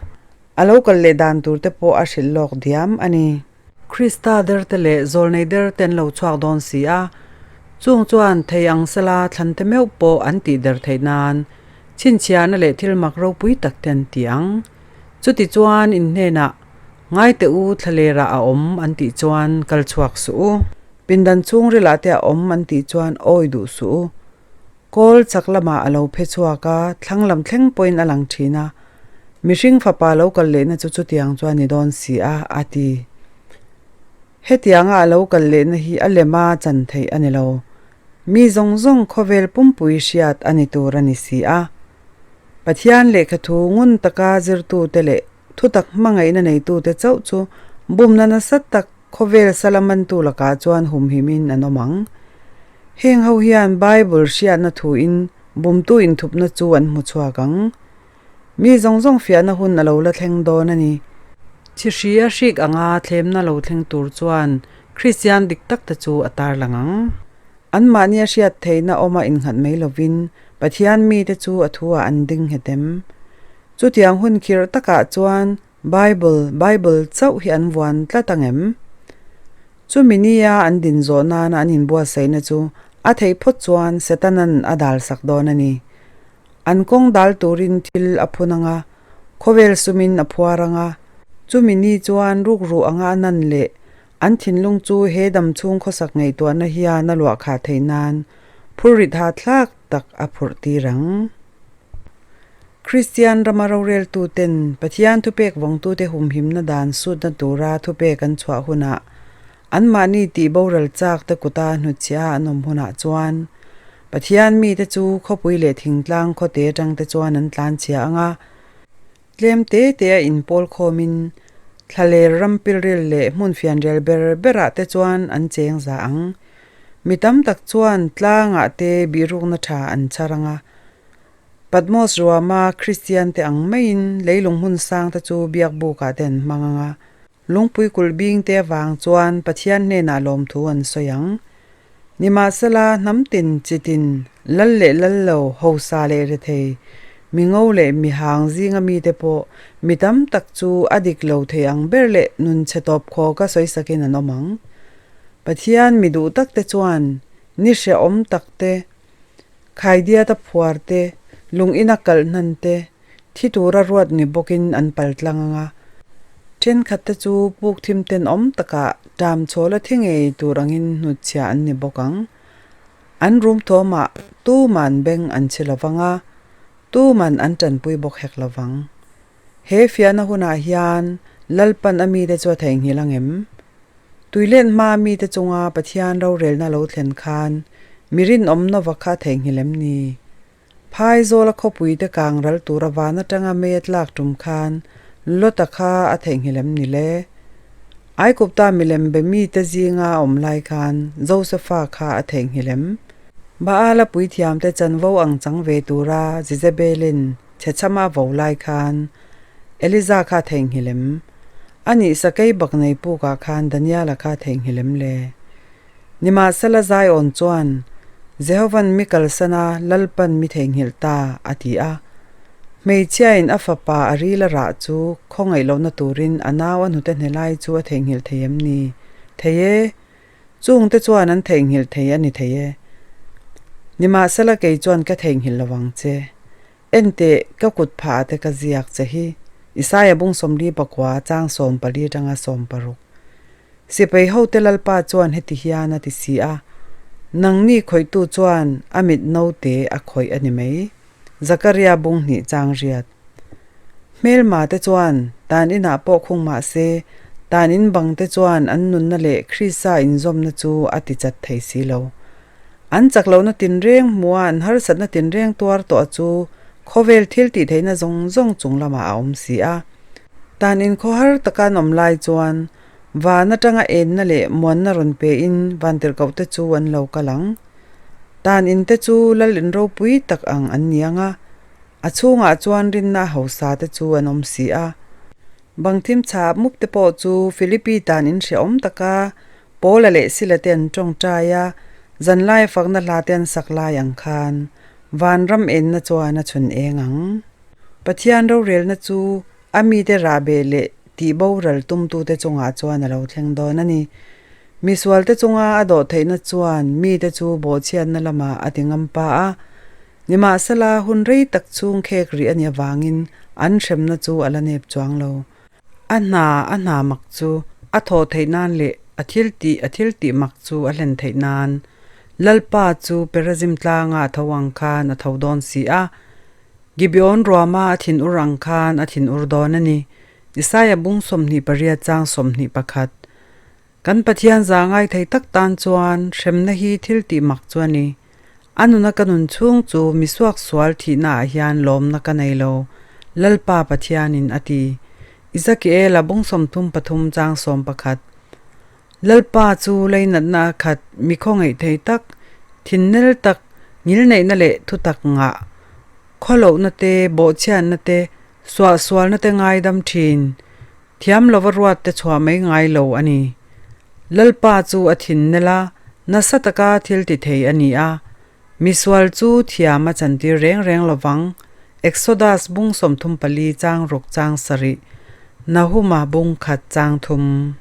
A lo kal leh dan turte pawh a hrilh lawk diam a ni. Krista derte leh zawlnei derte an lo chhuak dawn si a, chung chuan thei ang sela thlante meuh pawh an tih der theih nan chhinchhiahna leh thil mak ropui tak te an ti ang. Chuti chuan in hnenah, Ngai teh u, thlalerah a awm an tih chuan kal chhuak suh u. Pindan chhungrilah te a awm an tih chuan awi duh suh u. Kawl chak lamah a lo phe chhuak a, thlang lam thleng pawhin a lang thin a. Mihring fapa lo kal lehna chu chutiang chuan ni dawn si a, a ti. Hetianga a lo kal lehna hi a lema chan theih a ni lo. Mi zawng zawng khawvel pumpui hriat a ni tur a ni si a. Pathian lehkhathu ngun taka zirtute leh thutak hmangaihna neitute chauh chu bumna nasa tak khawvel sala mantu lakah chuan humhimin an awm ang. Heng ho hian Bible hriatna thuin bumtu inthupna chu an hmu chhuak ang. Mi zawng zawng fiahna hun a lo la thleng dawn a ni. Chihri a hrik anga thlemna lo thleng tur chuan Kristian dik tak te chu a tarlang ang. Anmahni a hriat theihna awma innghat mai lovin Pathian mite chu a thuah an ding nghet em? Chutiang hun khirh takah chuan Bible, Bible chauh hi an vuan tlat ang em? Chumi nia an din zawh nana an inbuatsaihna chu a theih phawt chuan Setanan a dalsak dawn a ni. An kawng dal turin thil a phun ang a, khawvel sumin a phuar ang a. Chumi ni chuan rukruh anga a nan leh an thinlung chu he dam chhung khawsak ngaihtuahna hian a luah khah theih nan phurrit hahthlak tak a phurh tir ang. Kristian rama roreltuten Pathian thupek vawngtute humhimna dan sutna tura thupek an chhuah hunah anmahni tih boral chak te kuta hnutchhiah an awm hunah chuan Pathian mite chu khawpui leh thingtlang khawte atangte chuan an tlanchhia ang a, tlem te te a inpawl khawmin. Thlaler ram pilril leh hmun fianrial ber berah te chuan an cheng za ang. Mi tam tak chuan tlangah te bihrukna tha an chhar ang a. Patmos ruama Kristian te ang maiin leilung hmun sang te chu biakbukah te an hmang ang a. Lungpui kulh bing te avang chuan Pathian hnenah lawmthu an sawi ang. Nimahsela, hnam tin, chi tin, lal leh lal lo, hausa leh rethei, mi ngo leh mi hang zinga mite pawh mi tam tak chu a dik lo thei ang ber leh nun chhe tawp khawka sawisakin an awm ang. Pathian mi duh takte chuan ni hrehawm takte, khaidiata phuar te, lung ina kalh hnan te, Thi tura ruat ni bawkin an pal tlang ang a, thenkhatte chu puk thim tenawm takah ṭam chhawla thi ngei tur angin hnutchhiah an ni bawk ang. An rum thawmah tuman beng an chhi lo vang a, tuman an ṭanpui bawk hek lo vang. He fiahna hunah hian Lalpan a mite chu a theihnghilh ang em? Tuilen hmaa mite chunga Pathian rorelna lo thlen khan mi rinawm nova kha a theihnghilh em ni? Phaizawla khawpuite kang ral tura van atanga mei a tlak tum khan Lota kha a theihnghilh em ni le? Aikupta milem be mite zinga a awm lai khan Josefa kha a theihnghilh em? Baala puithiamte chanvo ang chang ve tura Jezebelin chhechhama a vo lai khan Eliza kha a theihnghilh em? Anih sakei bak nei pukah khan Daniela kha a theihnghilh em le? Nimahsela Zion chuan, Jehovan mi kalsan a, Lalpan mi theihnghilh ta, a ti a. Hmeichhiain a fapa a ril a rah chu khawngaih lohna turin a nau a hnute hne lai chu a theihnghilh thei em ni? Thei e! Chungte chuan an theihnghilh thei a ni thei e. Nimahsela kei chuan ka theihnghilh lo ang che. Enteh, ka kut phah te ka ziak che hi. Isaia bung 44 chang 14 atanga 16. Sipai hote Lalpa chuan heti hian a ti si a, Nangni khawihtu chuan a mit naute a khawih a ni mai. Zakaria bung hnih chang riat. Hmelma te chuan tan inah pawh khung mah se, tan in bang te chuan an nunna leh Krista inzawmna chu a ti chat thei si lo. An chak lohna tinreng hmua an harsatna tinreng tuar tawh chu khawvel thil tih theihna zawng zawng chung lamah a awm si a. Tan inkhawhar taka an awm lai chuan van atanga enna leh muanna rawn pein vantirhkohte chu an lo kal ang. Tan inte chu lal in ropui tak ang an ni ang a, a chhungah chuan rinna hausa te chu an awm si a. Bangthim chhap mup te pawh chu Philippi tan in hrehawm taka Paula leh Sila te an tawngtai a, zanlai fakna hla te an sak lai ang khan vanram enna chuan a chhun eng ang. Pathian rorelna chu a mite rahbeh leh tihboral tumtute chungah chuan a lo thleng dawn a ni. Misualte chunga a dawh theihna chuan mite chu bawhchhiatna lamah a ti ngam pa a. Nimahsela, hun rei tak chhung khek rih a nih avangin an hremna chu a la nep chuang lo. A hna a hna mak chu a thawh theih nan leh a thil tih a thil tih mak chu a hlen theih nan Lalpa chu Perazim tlanga a tho ang khan a tho dawn si a. Gibeon ruama a thinur ang khan a thinur dawn a ni. Isaia bung 28 chang 21. Kan Pathian za ngai thei tak tan chuan hremna hi thil tih mak chu a ni. A nuna ka nun chhung chu mi suaksual thihna ah hian lawmna ka nei lo, Lalpa Pathianin a ti. Ezekiela bung 33 chang 11. Lalpa chu leinatna a khat, mi khawngaih thei tak, thinnel tak, ngilneihna leh thutak ngah, khawlohna te, bawhchhiatna te, suahsualna te ngaidam thin, Thiam lova ruat te chhuah mai ngai lo a ni. Lalpa chu a thin nel a, nasa taka thil ti thei a ni a. Misual chu thiam a chantir reng reng lovang. Exodus bung 34 chang ruk chang sarih, Nahuma bung khat chang thum.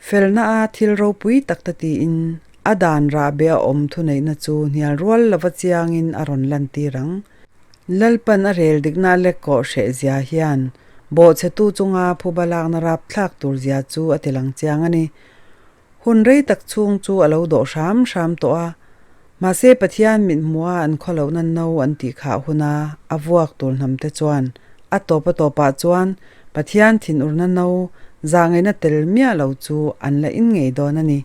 Felna a thil ropui tak ta tiin a dan rahbe a awm thuneihna chu hnial rual lova chiangin a rawn lantir ang. Lalpan a rel dikna a lek kawh hreh zia hian bawhchhetu chunga phuba lakna rapthlak tur zia chu a ti lang chiang a ni. Hun rei tak chhung chu a lo dawh hram hram tawh a, mahse Pathian mithmuha an khawlohna no an tih khah huna a vuak tur hnamte chuan a tawp a tawpah chuan Pathian thinurna no zahngaihna tel miah lo chu an la in ngei dawn a ni.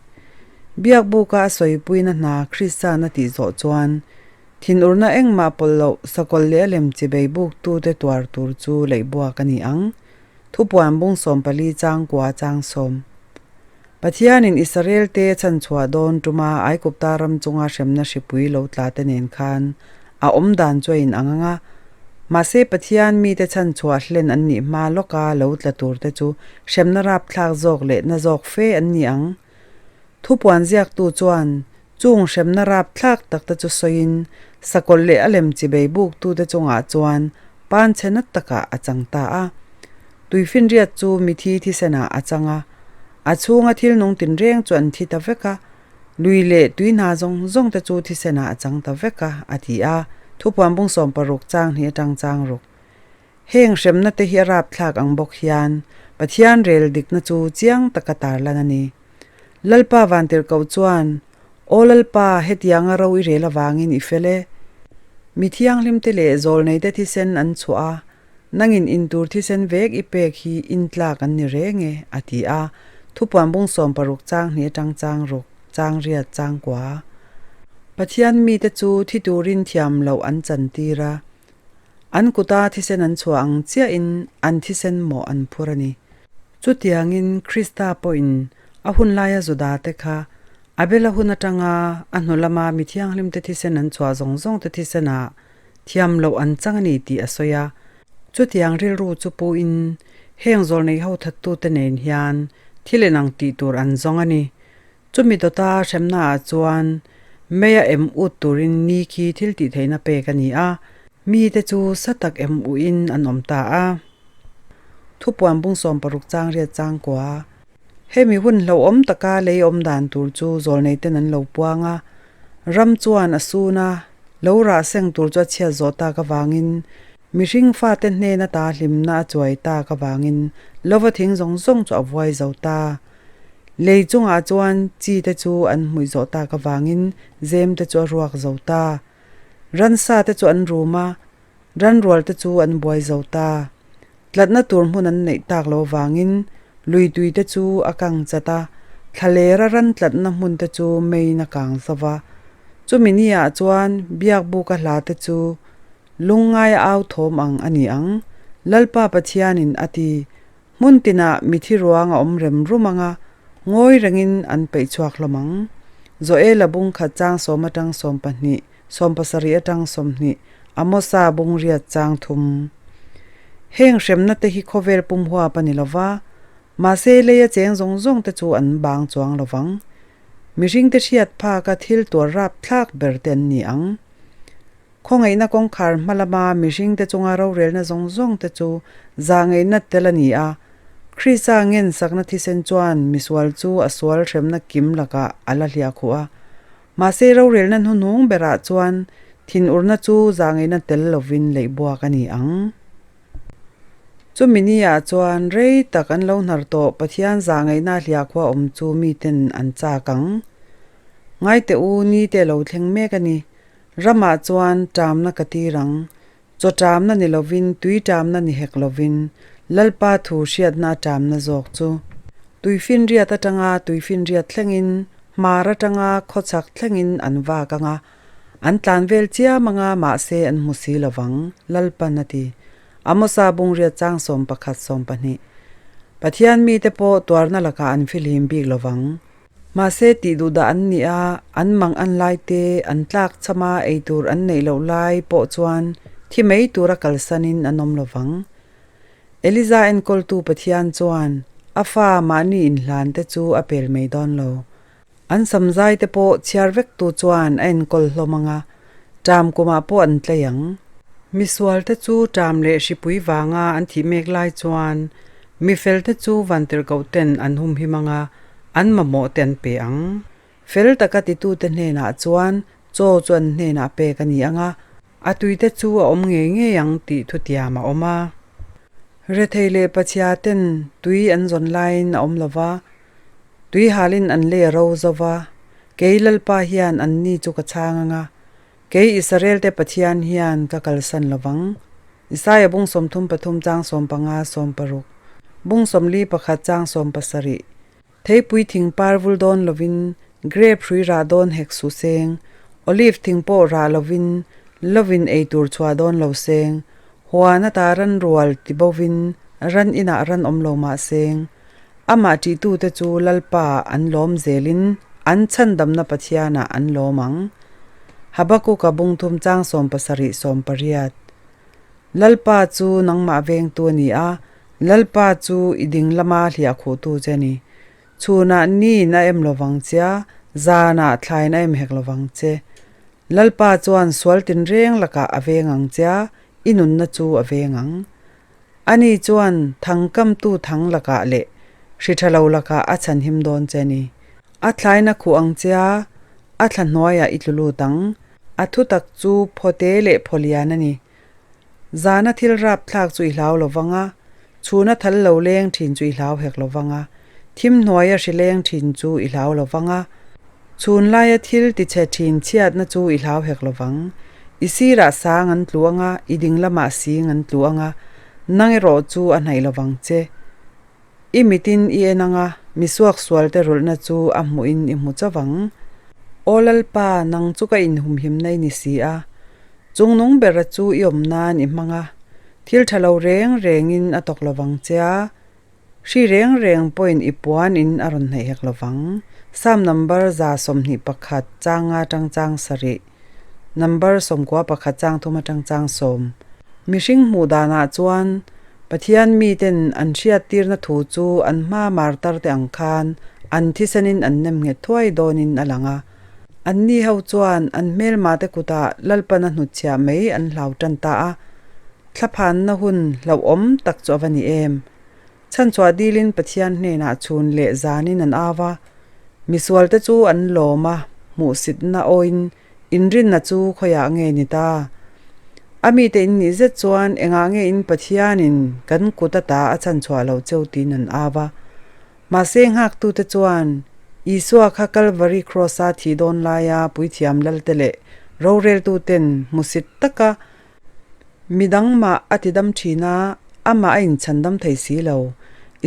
Biakbuka a sawipuina hna Krista'n a tih zawh chuan thinurna engmah pawlh loh sakawlh leh a lem chibei buktute tuar tur chu leihbuak a ni ang. Thupuan bung 14 chang kua chang sawm. Pathianin Israelte chhanchhuah dawn tuma Aigupta ram chunga hremna hripui lo tla te nen khan a awm dan chu a inang ang a. Mahse Pathian mite chhanchhuah hlen an nih hma lawka lo tla tur te chu hremna rapthlak zawk leh na zawk fe an ni ang. Thupuan ziaktu chuan chung hremna rapthlak tak te chu sawiin sakawlh leh a lem chibei buktute chungah chuan pan chhe nat takah a chang ta a. Tuifinriat chu mithi thisenah a chang a, a chhunga thil nung tinreng chu an thi ta vek a, lui leh tui hna zawng zawng te chu thisenah a chang ta vek a, a ti a. Thupuan bung 60 chang hnih atang chang ruk. Heng hremna te hi a rapthlak ang bawk hian Pathian rel dikna chu chiang taka tarlan a ni. Lalpa Vantirhkoh chuan, Aw Lalpa, hetianga ro i rel avangin i fel e. Mi thianghlimte leh zawlneite thisen an chhuah a, nangin intur thisen vek i pek hi intlak an ni reng e, a ti a. Thupuan bung 60 chang hnih atang chang ruk, chang riat, chang kua. Pathian mite chu thi turin thiam loh an chantir a. An kuta thisen an chhuah ang chiahin an thisen mawh an phur a ni. Chutiangin Krista pawhin a hun laia Judate kha Abela hun atanga a hnu lama mi thianghlimte thisen an chhuah zawng zawngte thisenah thiam loh an chang a ni tih a sawi a. Chutiang rilru chu puin heng zawlnei ho thattute nen hian thil inang tih tur an zawng a ni. Chumi dawta hremnaah chuan meia em ut turin ni khi thil tih theihna pek a ni a, mite chu sa tak em uhin an awm ta a. Thupuan bung 60 chang riat chang kua. Hemi hun hlauhawm taka lei awm dan tur chu zawlneiten an lo puang a, ram chuan a sun a, lo rah seng tur chu a chhiat zawh tak avangin mihring fate hnen ata hlimna a chuai tak avangin lova thing zawng zawng chu a vuai zo ta. Lei chungah chuan chi te chu an hmuih zawh tak avangin zem te chu a ruak zo ta. Ransa te chu an rum a, ranrual te chu an buai zo ta. Tlatna tur hmun an neih tak lo avangin lui tui te chu a kang chat a, thlalera ran tlatna hmun te chu meiin a kang zo va. Chumi ni ah chuan biakbuka hla te chu lungngai a au thawm ang a ni ang, Lalpa Pathianin a ti. Hmun tinah mithi ruang a awm rem rum ang a, ngawi rengin an peih chhuak hlawm ang. Joela bung khat chang sawm atang 12, 70 atang 20, Amosa bung riat chang thum. Heng hremna te hi khawvel pum huap a ni lo va, mahse leia cheng zawng zawng te chu an bang chuang lo vang. Mihringte hriat phaka thil tuar rapthlak ber te an ni ang. Khawngaihna kawngkhar hma lama mihringte chunga rorelna zawng zawngte chu zahngaihna tel a ni a. Krista ngensakna thisen chuan misual chu a sual hremna kim lakah a la hliah khuh a. Mahse rorelna hnuhnung berah chuan thinurna chu zahngaihna tel lovin leih buak a ni ang. Chumi niah chuan rei tak an lo hnar tawh Pathian zahngaihna hliah khuah awm chu miten an chak ang. Ngaite u nite lo thleng mek a ni. Ramah chuan ṭamna ka tir ang. Chaw ṭamna ni lovin, tui ṭamna ni hek lovin, Lalpa thu hriatna a ṭamna zawk chu. Tuifinriat aṭanga tuifinriat thlengin, hmar aṭanga khawchhak thlengin an vak ang a, an tlan vel chiam ang a, mahse an hmu si lovang, Lalpan a ti. Amosa bungriat chang 11 12. Pathian mite pawh tuarna lakah an fihlim bik lovang. Mahse tih duh dah an nih a, an mang an lai te, an tlak cham a, ei tur an neih loh lai pawh chuan thi mai tura kalsanin an awm lo vang. Eliza enkawltu Pathian chuan a fa mahni inhlan te chu a pel mai dawn lo. An samzai te pawh chhiar vektu chuan a enkawl hlawm ang a, ṭam kumah pawh an tlei ang. Misual te chu ṭam leh hripui vanga an thih mek lai chuan mifel te chu vantirhkoh ten an humhim ang a, An mamawh te an pe ang. Fel taka titute hnenah chuan chaw chu an hnenah pek a ni ang a, a tuite chu a awm ngei ngei ang tih thutiam a awm a. Rethei leh pachhia ten tui an zawn laiin a awm lo va, tui halin an lei a ro zo va, kei Lalpa hian anni chu ka chhang ang a, kei Israelte Pathian hian ka kalsan lo vang. Isaiah bung 33 chang 15 16, bung 41 chang 17, Theipui thing par vul dawn lovin, grape hrui rah dawn hek suh seng, olive thing pawh rah lovin, lovin ei tur chhuah dawn lo seng, huan ata ran rual ti bovin ran inah ran awm lo mah seng, amah ṭihtute chu Lalpa an lawm zelin an chhandamna Pathianah an lawm ang. Habakuka bungthum chang 70 18. Lalpa chu nangmah vengtu a ni a, Lalpa chu i ding lama hliah khuhtu che a ni. Chhunah niin a em lovang che a, zanah thlain a em hek lovang che. Lalpa chuan sual tinreng lakah a veng ang che a, i nunna chu a veng ang. Ani chuan thangkamtu thang lakah leh hri tha lo lakah a chhanhim dawn che a ni. A thlain a khuh ang che a, a thla hnuaiah i tlu lut ang. A thutak chu phawte leh phawlian a ni. Zana thil rapthlak chu i hlau lo vang a, chhuna thal lo leng thin chu i hlau hek lo vang a, thim hnuaia hri leng thin chu i hlau lo vang a, chhun laia thil tichhe thin chhiatna chu i hlau hek lo vang. I sirah sang an tlu ang a, i ding lamah sing an tlu ang a, nang erawh chu a hnaih lo vang che. I mitin i en ang a, mi suaksualte rulhna chu a hmuhin i hmu chauh ang. Aw Lalpa, nang chu ka inhumhimna i ni si a, chungnung bera chu i awm nan i hmang a, thil tha lo reng rengin a tawk lovang che a, hri reng reng pawhin i puanin a rawn hnaih hek lovang. Psalm number 121 chang nga tang chang sarih, number 91 chang thum atang chang sawm. Mihring hmuh danah chuan Pathian miten an hriattirna thu chu an hma martar te ang khan an thisenin an nem nghet thuai dawnin a lang a. Anni ho chuan an hmelmate kutah Lalpan a hnutchhiah mai an hlau tan ta a. Thlaphanna hun hlauhawm tak chu a va ni em. Chhanchhuah dilin Pathian hnenah chhun leh zanin an au a. Misualte chu an lawm a, hmuhsitna awiin Inrinna chu khawiah nge ni ta? A mite in nih zet chuan engah nge in Pathianin kan kut ata a chhanchhuah loh cheu tiin an au a. Mahse nghaktute chuan Isua kha Kalvari Kraws-a thih dawn laia puithiam lalte leh roreltuten hmusit taka midang mah a tidam thin a, amah a inchhandam thei si lo.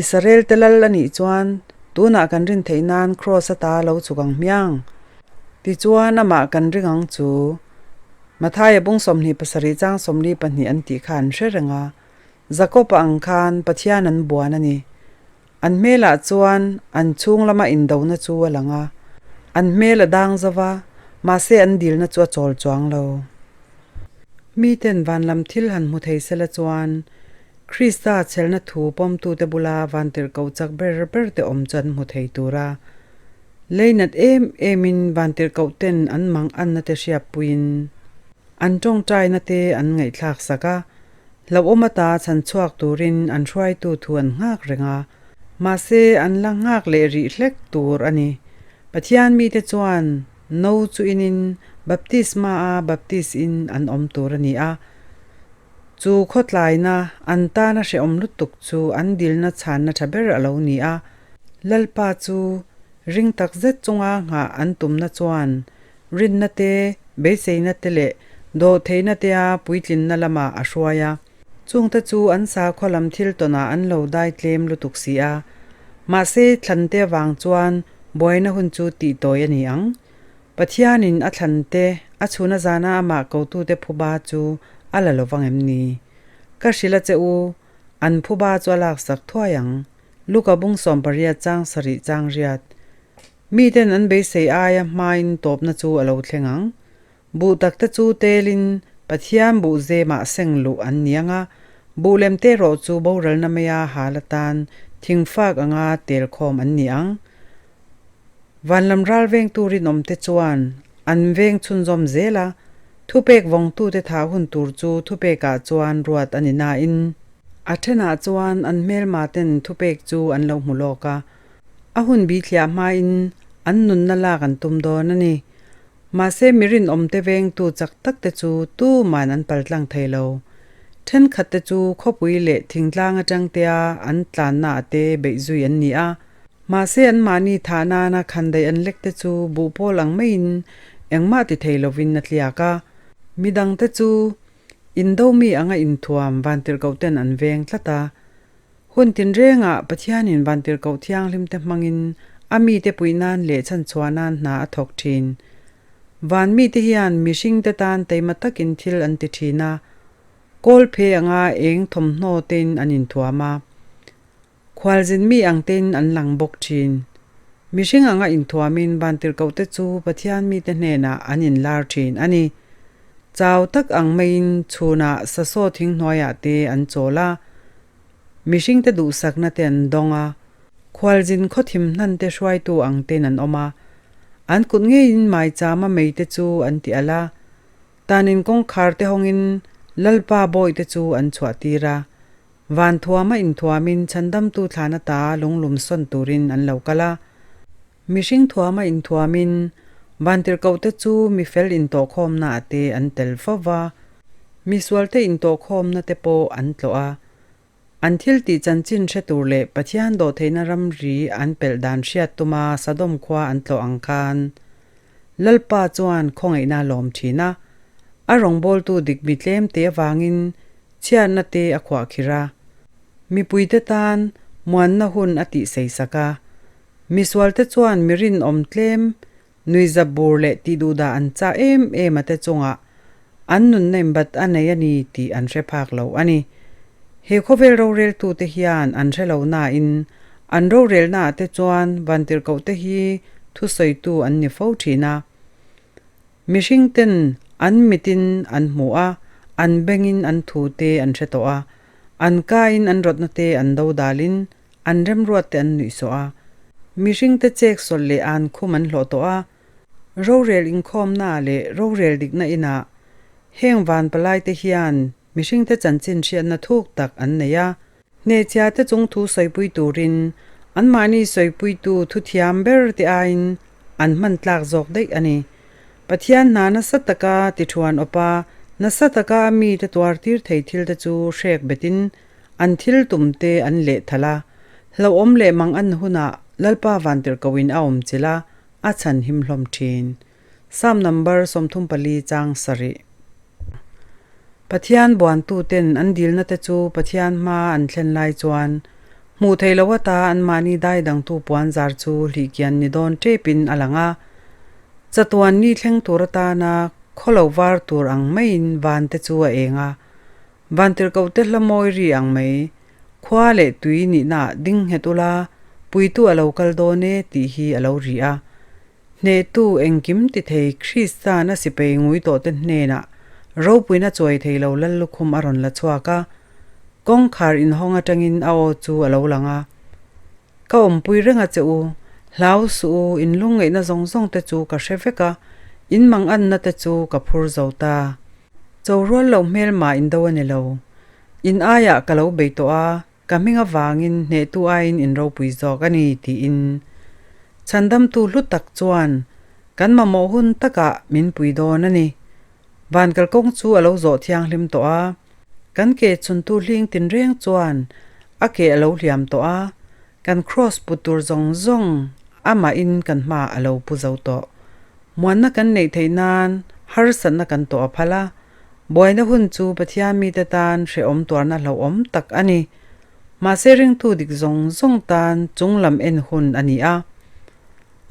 Israelte lal a nih chuan tunah kan rin theih nan Kraws ata lo chhuk ang hmiang. Tichuan amah kan ring ang chu Mathaia bung 27 chang 42 an tih kha an hre reng a, Jakob-a ang khan Pathian an buan a ni. An hmelah chuan an chhung lama indona chu a lang a, an hmel a dang zo va, mahse an dilna chu a chawl chuang lo. Miten van lam thil han hmu thei sela chuan Krista chhelna thu pawmtute bula vantirhkoh chak ber berte awm chu an hmu thei tur a. Leinat em emin vantirhkoh ten an mang anna te hriatpuiin an tawngtaina te an ngaihthlak sak a, hlauhawm ata chhan chhuak turin an hruaitu thu an nghak reng a, mahse an la nghak leh rih hlek tur a ni. Pathian mite chuan no chu inin baptisma a baptis in an awm tur a ni a, chu khawtlaina an tana hrehawm lutuk chu an dilna chhanna tha ber a lo ni a. Lalpa chu ring tak zet chunga nghah an tumna chuan rinna te, beiseina te leh dawhtheihna tea puitlinna lamah a hruai a. Chungte chu an sakhaw lam thil tawnah an lo dai tlem lutuk si a. Mahse, thlante avang chuan buaina hun chu tihtawi a ni ang. Pathianin a thlante, a chhuna zana amah kotute phuba chu a la lo vang em ni? Ka hrilh a che u, an phuba chu a laksak thuai ang. Luka bung 80 chang sarih chang riat. Miten an beisei aia hmain tawpna chu a lo thleng ang. Buh takte chu telin Pathian buh zemah seng luh an ni ang a, buh lem te erawh chu boralna maia hal atan thingfak anga tel khawm an ni ang. Vanlam ral vengtu rinawmte chuan an veng chhunzawm zel a, thupek vawngtute thah hun tur chu thupekah chuan ruat a ni nain, A thenah chuan an hmelma ten thupek chu an lo hmu lawk a, a hun bi thliah hmain an nunna lak an tum dawn a ni. Mahse mi rinawmte vengtu chak tak te chu tuman an paltlang thei lo. Thenkhat te chu khawpui leh thingtlang atang tea an tlanna ah te beih zui an ni a. Mahse anmahni thah nana khandaih an lek te chu buhpawl ang maiin engmah ti thei lovin a tliak a. Midangte chu Indo mi anga inthuam vantirhkoh ten an veng tlat a. Hun tinrengah Pathianin vantirhkoh thianghlimte hmangin a mite puih nan leh chhanchhuah nan hna a thawk thin. Van mite hian mihringte tan teima takin thil an ti thin a. Kawl phe anga eng thawmhnaw tein an inthuam a. Khualzin mi ang tein an lang bawk thin. Mihring anga inthuamin vantirhkohte chu Pathian mite hnenah an inlar thin a ni. Chau tak ang maiin chhunah sasaw thing hnuaiah te an chawl a, mihringte duhsakna te an dawng a, khualzin khawthim hnan te hruaitu ang tein an awm a, an kut ngeiin maichama meite chu an ti alh a, Tanin kawngkhar te hawngin Lalpa bawihte chu an chhuah tir a, van thuama inthuamin chhandamtu thlan ata lunglum sawn turin an lo kal a. Mihring thuama inthuamin vantirhkohte chu mifel intawhkhawmna ah te an tel fo va, misualte intawhkhawmna te pawh an tlawh a. An thil tih chanchin hre tur leh Pathian dawhtheihna ramri an pelh dan hriat tuma Sodom khua an tlawh ang khan Lalpa chuan khawngaihna a lawm thin a, a rawngbawltu dik mi tlem te avangin chhiatna te a khuah khirh a, mipuite tan muanna hun a tih seisak a, misualte chuan mi rinawm tlem Nuihzap bur leh tihduhdah an chah em em a te chungah an nunna inbat a nei a ni tih an hre phak lo a ni. He khawvel roreltute hian an hre lo nain an rorelnaah te chuan vantirhkohte hi thusawitu an ni fo thin a. Mihringten an mitin an hmu a, an bengin an thute an hre tawh a, an kain an rawtna te an dodalin An remruat te an nuihsawh a, mihringte chek sawlh leh an khum an hlawh tawh a, rorel inkhawmna leh rorel dikna inah heng van palai te hian mihringte chanchin hriatna thuk tak an nei a, hnehchhia te chung thu sawipui turin anmahni sawipuitu thuthiam ber te aiin an hman tlak zawk daih a ni. Pathian hna nasa taka tithuan awpa nasa taka a mite tuar tir thei thil te chu hrek betin An thil tum te an leh thalh a, hlauhawm leh mang an hunah Lalpa vantirhkohin a awm chilh a, a chhan him hlawm thin. Psalm number 34 chang sarih. Pathian buantuten an dilna te chu Pathian hma an thlen lai chuan hmuh theih loh ata anmahni dai dangtu puanzar chu hlihkian ni dawn tepin a lang a. Chatuan ni thleng tur atana khawlo var tur ang maiin van te chu a eng a. Vantirhkohte hla mawi ri ang mai, khua leh tui nihna ding nghet ula, puitu a lo kal dawn e tih hi a lo ri a. Hnehtu engkim ti thei Krista'n a sipei ngui tawhte hnenah ropuina chuai thei lo lal lukhum a rawn la chhuak a, kawngkhar inhawng atangin a aw chu a lo lang a. Ka awmpui reng a che u, hlau suh u, in lungngaihna zawng zawng te chu ka hre vek a, in manganna te chu ka phur zo ta. Cho rual loh hmel mah in do a ni lo. In aiah ka lo bei tawh a, ka hming avangin hnehtu aiin in ropui zawk a ni, tiin Chhandamtu hlu tak chuan kan mamawh hun takah min pui dawn a ni. Van kalkawng chu a lo zawh thianghlim tawh a. Kan ke chhuntu hling tinreng chuan a ke a lo hliam tawh a, kan kraws put tur zawng zawng amahin kan hma a lo pu zo tawh. Muanna kan neih theih nan harsatna kan tawh a phal a, buaina hun chu Pathian mite tan hrehawm tuarna hlauhawm tak a ni. Mahse ringtu dik zawng zawng tan chunglam en hun a ni a,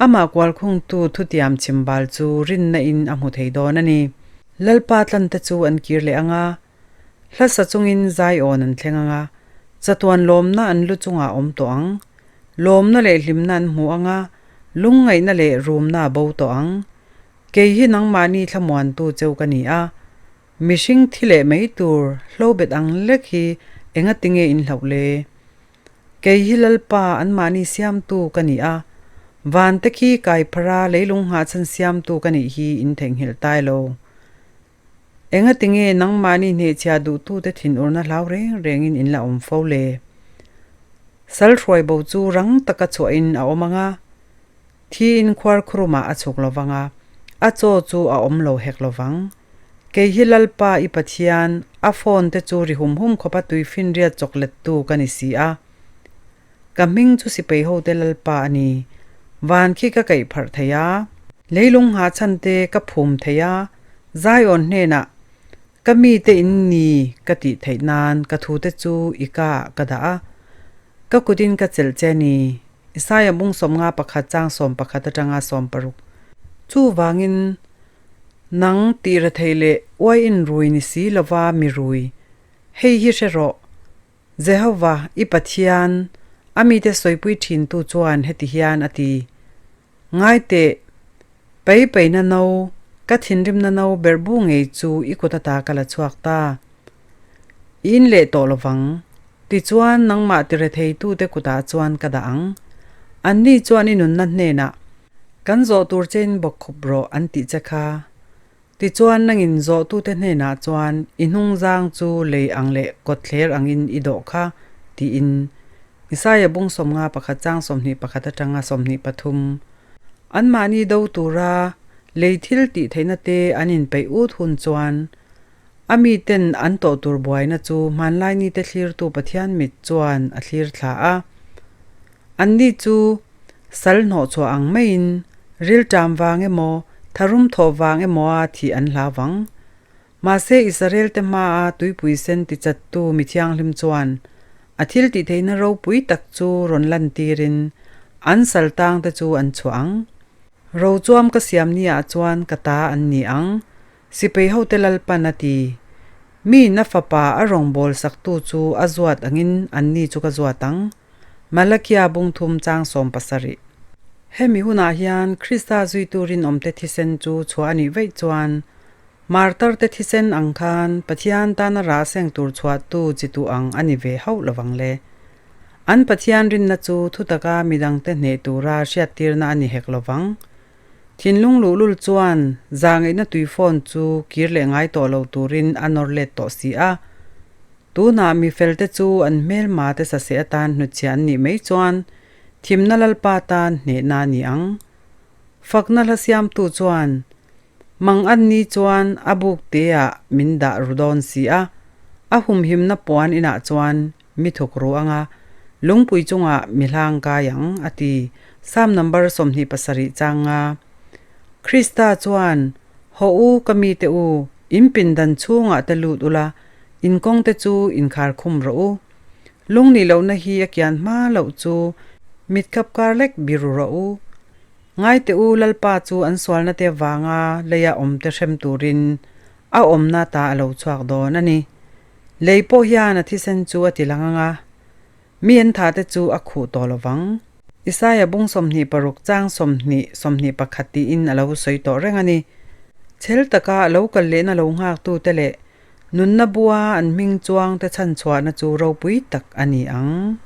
amah kualkhungtu thutiam chhimbal chu rinna in a hmu thei dawn a ni. Lalpa tlante chu an kir leh ang a, hla sa chungin Zion an thleng ang a, chatuan lawmna an lu chungah a awm tawh ang. Lawmna leh hlimna an hmu ang a, lungngaihna leh rumna a bo tawh ang. Kei hi nangmahni thlamuantu cheu ka ni a, mihring thi leh mai tur hlobet ang lek hi engatinge in hlauh le? Kei hi Lalpa anmahni siamtu ka ni a, vante khi kaiphara leilung nghahchhan siamtu ka nih hi in theihnghilh tai lo. Engatinge nangmahni hnehchhia duhtute thinurna hlau reng rengin in la awm fo le? Sal hruaibo chu rang taka chhuahin a awm ang a, Thiin khuarkhurumah a chhuk lo vang a, a chaw chu a awm lo hek lo vang. Kei hi Lalpa i Pathian, a phone te chu ri hum hum khawpa tuifinriat chawklettu ka ni si a. Ka hming chu sipei hote Lalpa a ni. Van khi ka kaih pharh thei a. Leilung nghahchhan te ka phum thei a, Zion hnenah, Ka mite in ni ka tih theih nan ka thute chu i ka ah ka dah a, ka kutin ka chelh che a ni. Isaiah bung 51 chang 11 atanga 60. Chuvangin, nang tih rethei leh uai in rui ni si lova mi rui. Hei hi hre rawh, Jehova, i Pathian, a mite sawipui ṭhintu chuan heti hian a ti, Ngai teh, pai paina no, ka thinrimna no berhbu ngei chu i kut ata ka la chhuak ta. I in leh tawh lovang. Tichuan, nangmah tiretheitute kutah chuan ka dah ang. Anni chuan i nunna hnenah, Kan zawh tur chein bawkkhup rawh an tih che kha. Tichuan, nangin zawhtute hnenah chuan i hnungzang chu lei ang leh kawtthler angin i dawh kha, tiin Isaiah bung 51 chang 21 atanga 23. Anmahni do tura lei thil tih theihna te an inpeih ut hun chuan A miten an tawh tur buaina chu hmanlai nite thlirtu Pathian mit chuan a thlir thla a. Anni chu sal hnawhchhuah ang maiin rilṭam vang emaw, tharum thawh vang emawa thih an hlau vang. Mahse Israel te hmaa tuipui sen tichattu mi thianghlim chuan a thil tihtheihna ropui tak chu rawn lantirin an sal tangte chu an chhuah ang. Rochuam ka siam niah chuan ka ta an ni ang. Sipai hote Lalpan a ti, Mi na fapa a rawngbâwl saktu chu a zuat angin anni chu ka zuat ang. Malakia bung thum chang 17. Hemi hunah hian Krista zuitu rinawmte thisen chu chhuah a nih vaih chuan, martarte thisen ang khan Pathian tana rah seng tur chhuahtu chi tuh ang a ni ve hauh lovang le. An Pathian rinna chu thutaka midangte hneh tura hriattirna a ni hek lovang. Thinlung luhlul chuan zahngaihna tui phone chu kir leh ngai tawh lo turin a nawr let tawh si a. Tunah mi felte chu an hmelma te saseh atan hnutchhiah an nih mai chuan thimna Lalpa tan hnehna a ni ang. Fakna hla siamtu chuan Mang an ni chuan a buk teah min dah ru dawn si a, a humhimna puan inah chuan Mi thuk ru anga lungpui chungah mi hlang kai ang, a ti. Psalm number 27 chang nga. Krista chuan, Hawh u, ka mite u, in pindan chhungah te lut ula, in kawngte chu inkhar khum rawh u. Lung nih lohna hi a kian hma loh chu mitkhap kar lek biru rawh u. Ngaite u, Lalpa chu an sualna te vanga leia awmte hrem turin a awmna ta a lo chhuak dawn a ni. Lei pawh hian a thisen chu a ti lang ang a, mi an thahte chu a khuh tawh lo vang. Isaia bung 26 chang 20, 21 tiin a lo sawi tawh reng a ni. Chhel taka a lo kal lehna lo nghaktute leh nunna bua an hming chuangte chhanchhuahna chu ropui tak a ni ang.